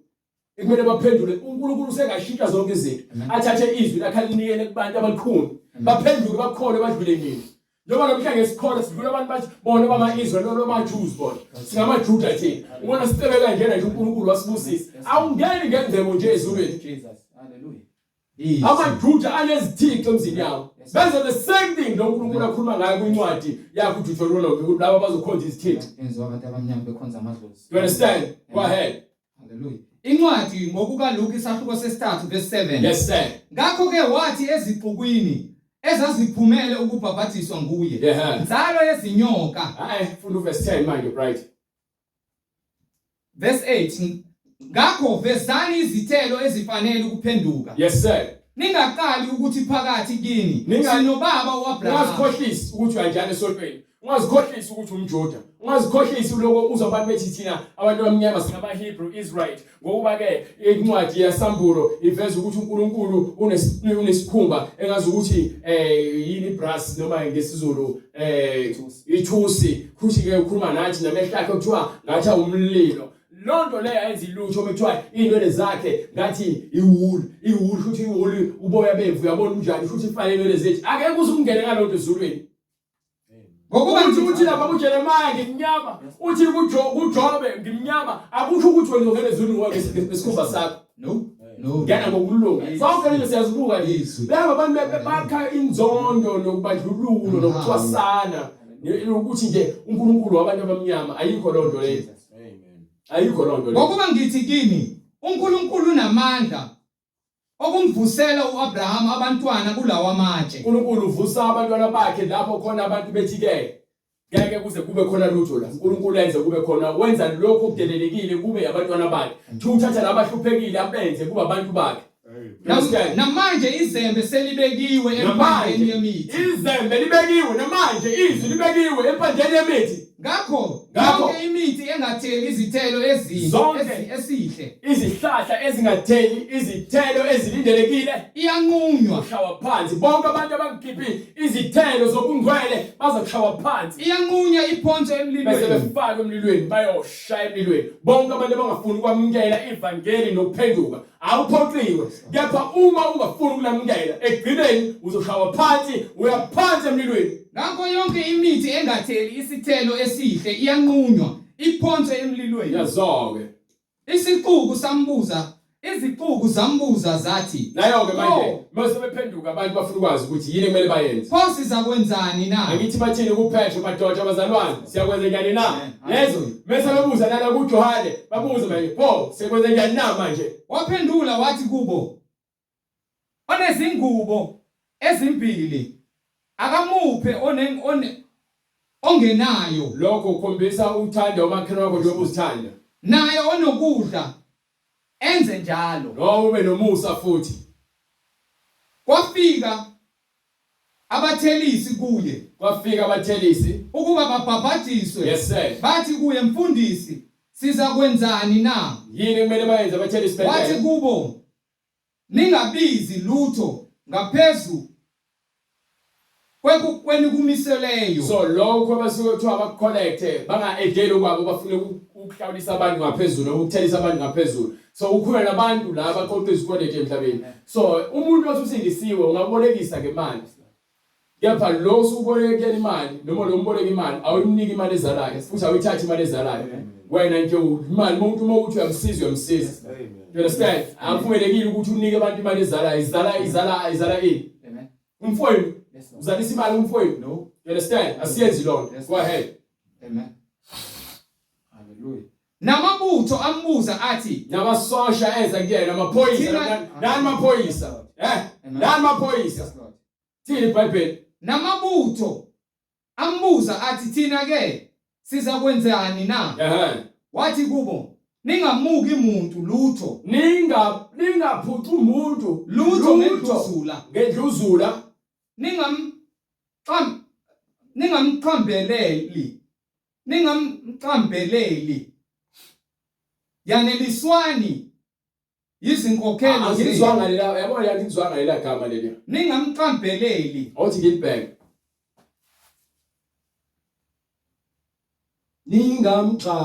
ekumele baphendule. uNkulunkulu usengashintsha zonke izinto. Athathe izwi lakhe alinikele kubantu abalikhulu. Baphenduke bakholwe badlule nini. Njengoba namhlanje sikholwa sidlula abantu bathi bona bama-Israel noma bama-Jews bona. Singamajuda thina. Ubona sicebe kanjena nje uNkulunkulu wasibusisa. Awungeni ngengcebo nje ezulwini. Jesus. Hallelujah. AmaJuda anezithixo emzini yawo. Benza the same thing lo uNkulunkulu akhuluma ngayo kwincwadi yakhe uDeuteronomy ukuthi laba bazokhonza izithixo. Enziwa abantu abamnyama bekhonza amadlozi. You understand? Go ahead. Hallelujah. Incwadi ngokukaLuka isahluko sesithathu verse 7. Yes sir. Ngakho ke wathi ezixukwini ezaziphumele ukubhabhadiswa nguye. Yeah. Nzalo yezinyoka. Hayi, funda uverse 10 manje bright. Verse 8. Ngakho vezani izithelo ezifanele ukuphenduka. Yes sir. Ningaqali ukuthi phakathi kini sinobaba uAbraham. Ungazikhohlisi ukuthi uyanjani esontweni. Ungazikhohlisi ukuthi umJuda. Ungazikhohlisi lokho uzwa abantu bethi thina abantu abamnyama singama-Hebrew Israel. Ngokuba ke incwadi yaSambulo iveza ukuthi uNkulunkulu unesikhumba engazi ukuthi yini brass noma ngesiZulu ithusi. Futhi ke ukhuluma nathi namehlo akhe kuthiwa ngathi awumlilo. Lonto leyo ayenzi lutho uma kuthiwa iy'nwele zakhe ngathi iwulu iwulu futhi iwulu uboya bemvu uyabona unjani futhi ifane inwele zethu akekho uze ungene ngalonto ezulwini. Ngokuba Uthi uthi lapha kuJeremiah ngimnyama, uthi kuJobe ngimnyama, akusho ukuthi wena uzongena ezulwini ngoba ngesikhumba sakho. No. No. Ngena ngokulunga. Zonke lezi siyazibuka nje. Izwi. Laba abantu bakha inzondo nokubandlululo nokucwasana. Ukuthi nje uNkulunkulu wabantu abamnyama ayikho loo nto leyo. Amen. Ayikho loo nto leyo. Ngokuba ngithi kini uNkulunkulu unamandla okumvusela uAbraham abantwana kulawa matshe. uNkulunkulu uvusa abantwana bakhe lapho khona abantu bethi ke ngeke kuze kube khona lutho la. uNkulunkulu enze kube khona, wenza lokho okudelelekile kube abantwana bakhe. Uthatha labahluphekile abenze kube abantu bakhe. Understand? Namanje izembe selibekiwe empandeni Namanje yemithi. izembe libekiwe, namanje izwi libekiwe empandeni yemithi. Ngakho Ngakho, yonke imithi engatheli izithelo ezinhle zonke esihle izihlahla ezingatheli izithelo ezilindelekile iyanqunywa. Kushawa phansi. Bonke abantu abangakhiphi izithelo zobungcwele bazokushawa phansi. Iyanqunywa iphonswe Bese emlilweni. befakwe emlilweni, bayosha emlilweni. Bonke abantu abangafuni ukwamukela ivangeli nokuphenduka awuphoqiwe, kepha uma ungafuni ukulamukela ekugcineni uzoshawa phansi, uya phansi emlilweni. Ngakho yonke imithi engatheli isithelo esihle iyanqunywa iphonswe emlilweni. Yazo-ke. Isixuku sambuza, izixuku zambuza zathi, Nayo-ke manje Pho, mase bephenduka abantu bafuna ukwazi ukuthi yini ekumele bayenze. pho sizakwenzani na? Angithi bathini kuPetro, madoda abazalwane, siyakwenza njani na? Amen. Lezo mase bebuza nala kuJohane, babuza manje, pho siyakwenza njani na manje? Waphendula wathi kubo, onezingubo ezimbili akamuphe ongenayo. Lokho kukhombisa uthanda umakhelwane wakho njengoba uzithanda. Naye onokudla enze njalo. Noma ube nomusa futhi. Kwafika abathelisi kuye. Kwafika abathelisi. Ukuba babhabhadiswe. Yes sir. Bathi kuye, Mfundisi, sizakwenzani na? Yini kumele bayenze abathelisi Wathi bentela? kubo, Ningabizi lutho ngaphezu kwenikumiseleyo. So lokho abasuke kuthiwa bakucollecte banga-edeli okwabo, bafune ukuhlawulisa abantu ngaphezulu noma ukuthelisa abantu ngaphezulu. So ukhuluma nabantu la abaqoqa izikweletu emhlabeni. So umuntu othi usindisiwe ungabolekisa ngemali. Kepha lo usuboleke imali noma lo mboleka imali awuyimniki imali ezalayo futhi awuyithathi imali ezalayo. Wena nje imali umuntu uma uthi uyamsiza uyamsiza. You understand? Akuvumelekile ukuthi unike abantu imali ezalayo. Izala izala izala ini? Amen. Umfowenu Yes, Lord. uzalisa imali umfowenu. No. You understand? Asiyenzi lonto. Yes. Go ahead. Amen. Hallelujah. Namabutho ambuza athi Namasosha eza kuyena amaphoyisa Thina- nani maphoyisa? Eh? Amen. Nani maphoyisa? Yes, Lord. Thini iBhayibheli? Namabutho ambuza athi thina ke siza kwenzani na? Ehhe. Wathi kubo ningamuki muntu lutho Ninga ningaphuci umuntu lutho ngendluzula ngendluzula ningam xam ningamqambeleli ningamqambeleli yaneliswani yizinkokhelo zenu Angizwanga lela yabona le ngizwanga lela gama leli. ningamqambeleli Awuthi ngilibheke.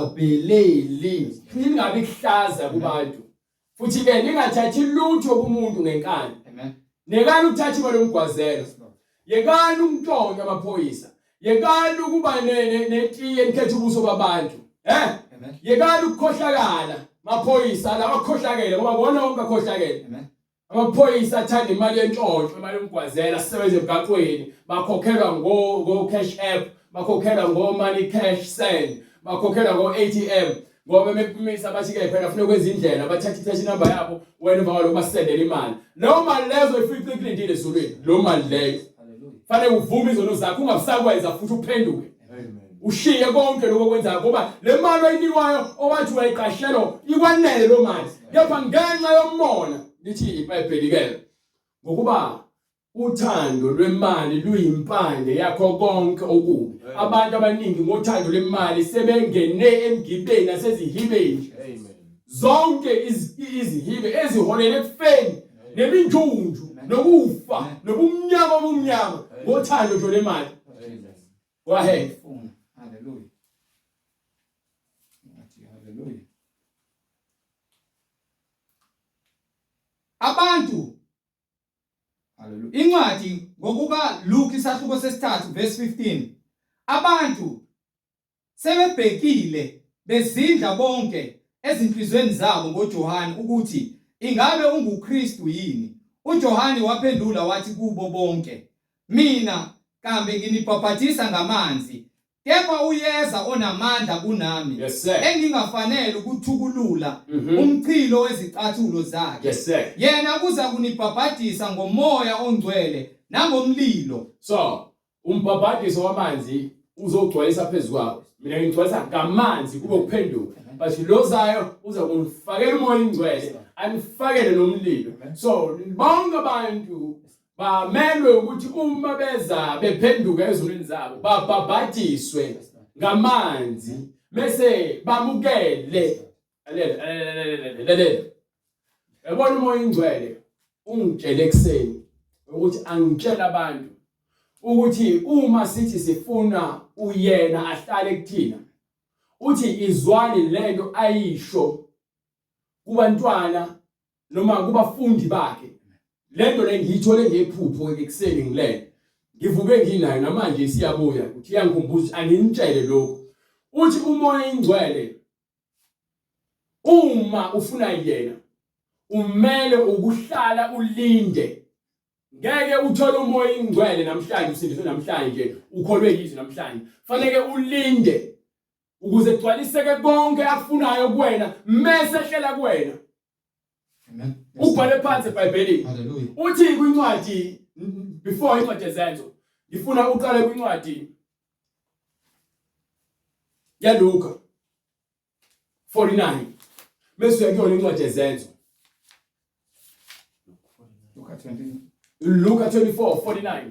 Ningamxabeleli. Ningabi kuhlaza kubantu. Futhi ke ningathathi lutho kumuntu ngenkani. Amen. Nekani ukuthatha imali yomgwazelo. Yes, Lord. Yekani ukuntshontsha amaphoyisa. Yekani ukuba netiye nikhetha ubuso babantu. Eh? Amen. Yekani ukukhohlakala. Maphoyisa lawa akhohlakele ngoba bona wonke akhohlakele. Amen. Amaphoyisa athanda imali yentshontsho, imali yomgwazela, asebenza emgaqweni, bakhokhelwa ngo ngo cash app, bakhokhelwa ngo money cash send, bakhokhelwa ngo ATM. Ngoba mekumisa bathi ke phela ufuna ukwenza indlela, bathatha i-cash number yabo, wena emva kwalokho basendele imali. Leyo mali lezo ifice ikulindile ezulwini, leyo mali leyo. Hallelujah. Fanele uvume izono zakho ungabusakwenza futhi uphenduke. Amen. Ushiye konke lokho okwenzayo ngoba le mali oyinikwayo owathi uyayiqashelwa ikwanele lo mali. Kepha ngenxa yomona lithi iBhayibheli ke ngokuba uthando lwemali luyimpande yakho konke okubi. Abantu abaningi ngothando lwemali sebengene emgibeni nasezihibeni. Amen. Zonke izihibe eziholele ekufeni neminjunju nokufa nobumnyama obumnyama ngothando nje lwemali. Amen. Go ahead. Funa. Hallelujah. Ngathi hallelujah. Abantu Hallelujah. Incwadi ngokuka Luke isahluko sesithathu verse 15. Abantu sebebhekile bezindla bonke ezinhlizweni zabo ngoJohane ukuthi ingabe unguKristu yini. uJohane waphendula wathi kubo bonke, mina kambe nginibhabhadisa ngamanzi, kepha uyeza onamandla kunami Yes sir. engingafanele ukuthukulula Mhm. umchilo wezicathulo zakhe. Yes sir. Yena uza kunibhabhadisa ngomoya ongcwele nangomlilo. So, umbhabhadiso wamanzi uzogcwalisa phezu kwawo. Mina ngigcwalisa ngamanzi kube ukuphenduka. But lozayo uza kunifakela umoya ingcwele, anifakele nomlilo. So, bonke abantu bamelwe ukuthi uma beza bephenduka ezonweni zabo, babhabhadiswe ngamanzi bese bamukele. Lalela, lalela, lalela. Yabona umoya ingcwele ungitshele ekuseni ukuthi angitshela abantu ukuthi uma sithi sifuna uyena ahlale kuthina uthi izwani lento ayisho kubantwana noma kubafundi bakhe lento le ngiyithole ngephupho ekuseni ngilele ngivuke nginayo namanje isiyabuya ukuthi iyangikhumbuza anginitshele lokhu uthi umoya ingcwele uma ufuna yena umele ukuhlala ulinde ngeke uthole umoya ingcwele namhlanje usindiswe namhlanje ukholwe yizwi namhlanje fanele ulinde ukuze kugcwaliseke konke akufunayo kuwena mese ehlela kuwena Amen. ubhale phansi eBhayibhelini Hallelujah. uthi kwincwadi before incwadi yezenzo ngifuna uqale kwincwadi yaLuka 49 bese uya kuyona incwadi yezenzo Luka 20. Luka 24 49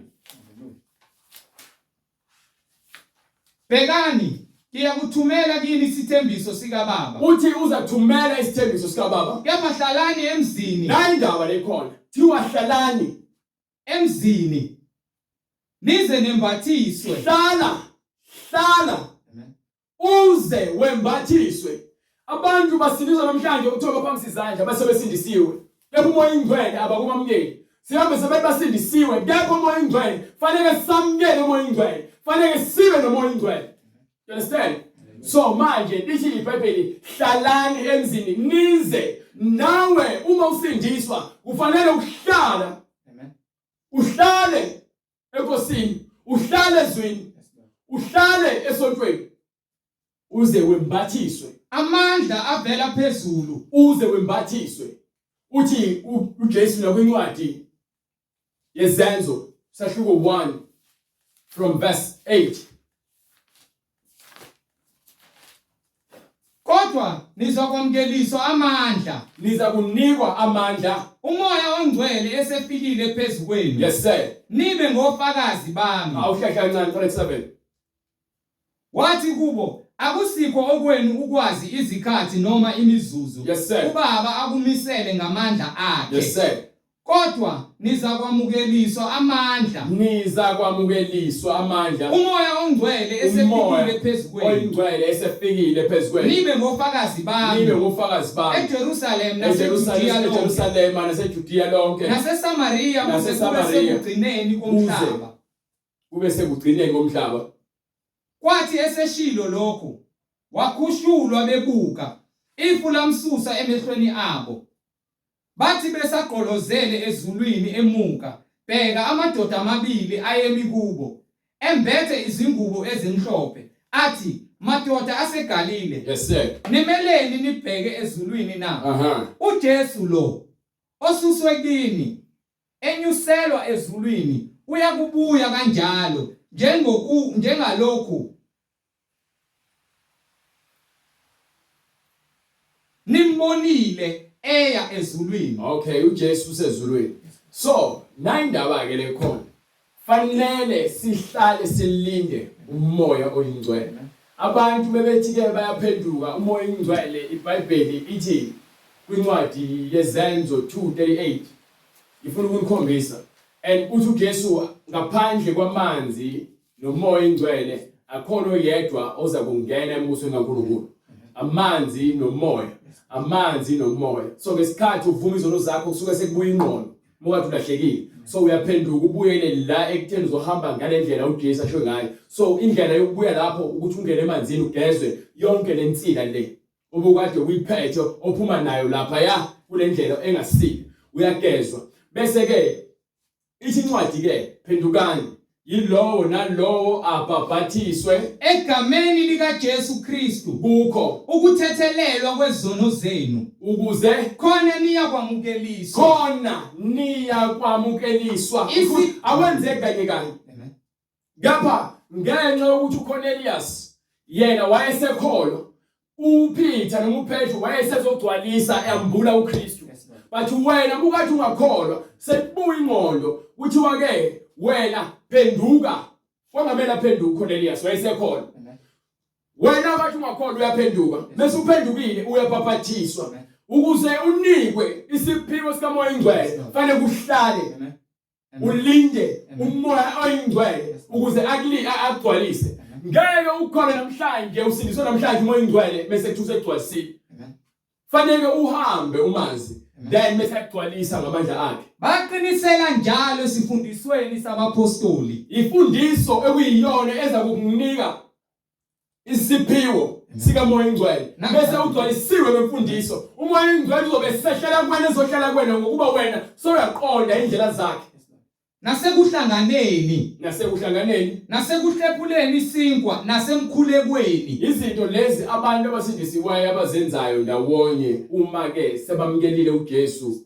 Bhekani, ngiyakuthumela kini isithembiso sikaBaba. Uthi uzathumela isithembiso sikaBaba. Kepha hlalani emzini. Nayi indaba lekhona. Thiwa hlalani emzini nize nembathiswe. Hlala, hlala. Amen. Uze wembathiswe. Abantu basindiswa namhlanje ukuthoba phambi izandla base besindisiwe. Kepha umoya ingcwele abakumamukeli. Sihambe sabantu basindisiwe kekho umoya ingcwele. Fanele samukele umoya ingcwele. Fanele sibe nomoya ingcwele. You understand? So manje lithi iBhayibheli hlalani emzini nize nawe uma usindiswa kufanele ukuhlala. Amen. Uhlale enkosini, uhlale ezwini, uhlale esontweni uze wembathiswe amandla avela phezulu uze wembathiswe uthi uJesu nakwincwadi yezenzo sahluko 1 from verse 8 Kodwa nizokwamukeliswa amandla niza kunikwa amandla umoya ongcwele esefikile phezu kwenu yes sir nibe ngofakazi bami awuhlehla kancane 37 Wathi kubo, Akusikho okwenu ukwazi izikhathi noma imizuzu Yes, sir. uBaba akumisele ngamandla akhe. Yes sir. Kodwa nizakwamukeliswa amandla. Nizakwamukeliswa amandla. UMoya oNgcwele esefikile phezu kwenu. Oyingcwele esefikile phezu kwenu. Nibe ngofakazi bami. Nibe ngofakazi bami. EJerusalem naseJudiya lonke. EJerusalem naseJudiya lonke. NaseSamariya kuze kube sekugcineni komhlaba. Kube sekugcineni komhlaba. Kwathi eseshilo lokhu, wakhushulwa bebuka, ifu lamsusa emehlweni abo. Bathi besagqolozele ezulwini emuka, bheka amadoda amabili ayemi kubo, embethe izingubo ezimhlophe, athi, Madoda aseGalile, Yes sir. nimeleni nibheke ezulwini na? Aha. UJesu lo osuswe kini enyuselwa ezulwini uyakubuya kanjalo njengoku njengalokhu nimbonile eya ezulwini. Okay, uJesu usezulwini. So, nayi indaba ke lekhona. Fanele sihlale silinde umoya oyingcwele. Abantu bebethi ke bayaphenduka umoya oyingcwele iBhayibheli ithi kwincwadi yeZenzo 2:38 ngifuna ukunikhombisa and uthi uJesu ngaphandle kwamanzi nomoya ingcwele akhona oyedwa oza kungena embusweni kaNkulunkulu amanzi nomoya amanzi nomoya so ngesikhathi uvuma izono zakho kusuke sekubuya ingqondo mukade ulahlekile so uyaphenduka ubuyele la ekutheni uzohamba ngale ndlela uJesu asho ngayo so indlela yokubuya lapho ukuthi ungene emanzini ugezwe yonke lensila le obukade uyiphethe ophuma nayo lapha ya kule ndlela engasile uyagezwa bese ke Ithi incwadi ke phendukani yilowo nalowo abhabhathiswe egameni likaJesu Kristu kukho ukuthethelelwa kwezono zenu ukuze khona niyakwamukeliswa khona niyakwamukeliswa awenzeki kanye kanye Kepha ngenxa yokuthi uCornelius yena wayesekholwa uPeter noma uPetru wayesezogcwalisa embula uKristu but wena bukathi ungakholwa sekubuya ingqondo kuthiwa ke wena phenduka kwangamele aphenduke uCornelius wayesekholwa wena bathi ungakholwa uyaphenduka bese uphendukile uyabhabhathiswa ukuze unikwe isiphiwo sikaMoya Ingcwele fanele kuhlale ulinde umoya oyingcwele ukuze akuli akugcwalise ngeke ukhona namhlanje usindiswe namhlanje umoya oyingcwele bese kuthi usegcwalisile fanele uhambe umazi then bese akugcwalisa ngamandla akhe baqinisela njalo esifundisweni sabaphostoli ifundiso ekuyiyona eza kukunika isiphiwo sikaMoya Ingcwele bese ugcwalisiwe ngemfundiso uMoya Ingcwele uzobe sehlela kuwena ezohlala kuwena ngokuba wena soyaqonda indlela zakhe nasekuhlanganeni nasekuhlanganeni nasekuhlephuleni isinkwa nasemkhulekweni izinto lezi abantu abasindisiweyo abazenzayo ndawonye uma ke sebamukelile uJesu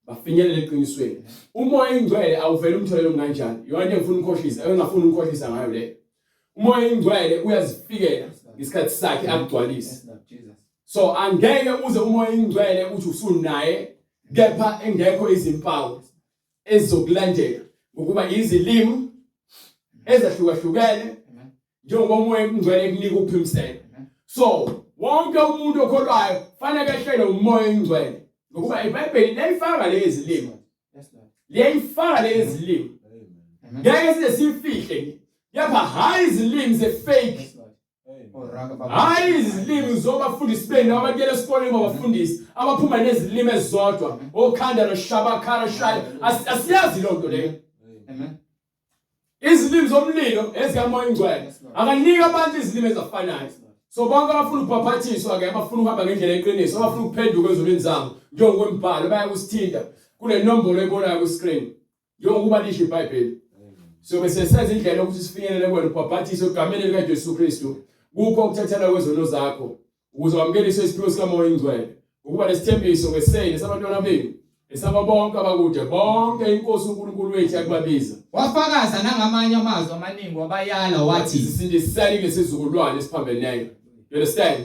bafinyelele eqinisweni umoya ingcwele awuvele umtholele umkanjani yona into engifuna ukukhohlisa engafuni ukukhohlisa ngayo le umoya ingcwele uyazifikela ngesikhathi sakhe akugcwalise so angeke uze umoya ingcwele uthi usunaye kepha engekho izimpawu ezizokulandela ngokuba izilimi ezahlukahlukene njengoba umoya ongcwele ekunika ukuphimisela so wonke umuntu okholwayo fanele ehlele umoya ongcwele ngokuba iBhayibheli liyayifaka lezi zilimi liyayifaka lezi zilimi ngeke size sifihle kepha hayi izilimi ze fake Hayi izilimi zobafundisi benu abakuyela esikoleni babafundisi abaphuma nezilimi ezizodwa okhanda noshabakhala shaya asiyazi loo nto leyo. Amen. Izilimi zomlilo ezikaMoya oNgcwele. Akanika abantu izilimi ezafanayo. So bonke abafuna ukubhaphathiswa ke abafuna ukuhamba ngendlela eqiniso abafuna ukuphenduka ezonweni zabo njengokwembhalo bayakusithinta kule nombolo ebonayo ku screen. Njengokuba lisho iBhayibheli. Siyobe sesenza indlela yokuthi sifinyelele kuwena ubhabhathiswe egameni likaJesu Kristu kukho ukuthethelwa kwezono zakho ukuze wamukeliswe isiphiwo sikaMoya oNgcwele ukuba nesithembiso ngeseyini sabantwana benu esaba bonke abakude bonke inkosi uNkulunkulu wethu yakubabiza. Wafakaza nangamanye amazwi amaningi wabayala wathi sisindiseni kulesizukulwane esiphambeneyo. You understand?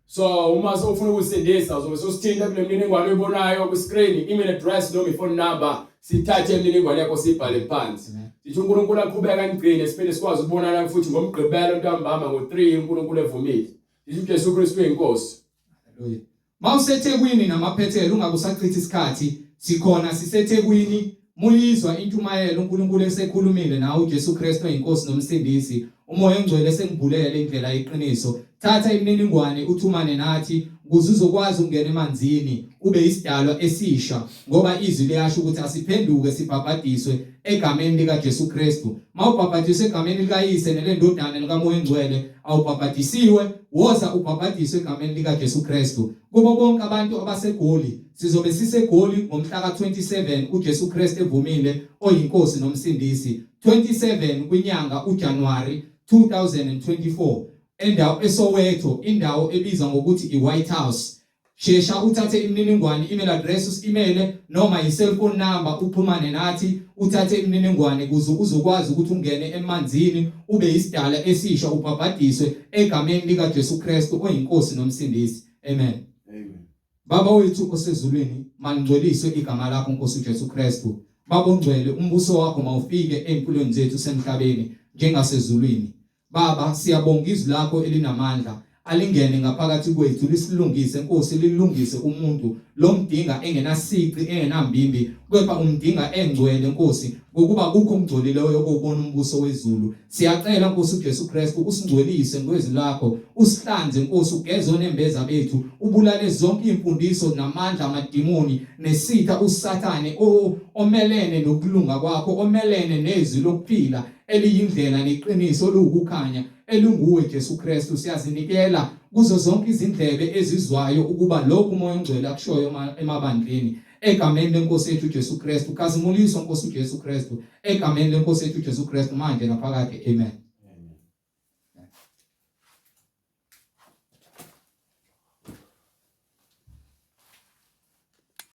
So uma sewufuna ukusindisa uzobe sosithinta kule mininingwane oyibonayo kwi-screen, email address noma i-phone number, sithathe imininingwane yakho siyibhale phansi. Sithi uNkulunkulu aqhubeke anigcine siphinde sikwazi ukubonana futhi ngoMgqibelo ntambama ngo-3 uNkulunkulu evumile. Sithi uJesu Kristu uyinkosi. Haleluya. MawuseThekwini namaphethelo ungabe usachitha isikhathi sikhona siseThekwini muyizwa intshumayelo uNkulunkulu esekhulumile nawe uJesu Kristu oyinkosi nomsindisi uMoya oNgcwele esengibulele indlela yeqiniso thatha imininingwane uthumane nathi ukuze uzokwazi ukungena emanzini ube isidalwa esisha ngoba izwi liyasho ukuthi asiphenduke sibhabhadiswe egameni likaJesu Kristu mawubhabhadiswe egameni likaYise nelendodana likaMoya oNgcwele awubhabhadisiwe woza ubhabhadiswe egameni likaJesu Kristu kubo bonke abantu abaseGoli sizobe siseGoli ngomhla ka-27 uJesu Kristu evumile oyinkosi nomsindisi 27 kwinyanga uJanuary 2024 endawo eSoweto indawo ebizwa ngokuthi iWhite House Shesha uthathe imininingwane, email address usi-imele noma i-cellphone number uxhumane nathi uthathe imininingwane kuze uzokwazi ukuthi ungene emanzini ube isidala esisha ubhabhadiswe egameni likaJesu Kristu oyiNkosi noMsindisi. Amen. Amen. Baba wethu osezulwini, malingcweliswe igama lakho Nkosi uJesu Kristu. Baba ongcwele, umbuso wakho mawufike empilweni zethu semhlabeni njengasezulwini. Baba, siyabonga izwi lakho elinamandla alingene ngaphakathi kwethu lisilungise Nkosi lilungise umuntu lomdinga engenasici engenambimbi kepha umdinga engcwele Nkosi ngokuba kukho okungcolileyo okubona umbuso wezulu siyacela Nkosi uJesu Kristu usingcwelise ngezwi lakho usihlanze Nkosi ugeze onembeza bethu ubulale zonke imfundiso namandla amadimoni nesitha uSathane omelene nokulunga kwakho omelene nezwi lokuphila eliyindlela neqiniso oluwukukhanya elinguwe Jesu Kristu siyazinikela kuzo zonke izindlebe ezizwayo ukuba lokhu uMoya oNgcwele akushoyo emabandleni egameni lenkosi yethu Jesu Kristu khazimuliswa Nkosi uJesu Kristu egameni lenkosi yethu Jesu Kristu manje naphakade amen.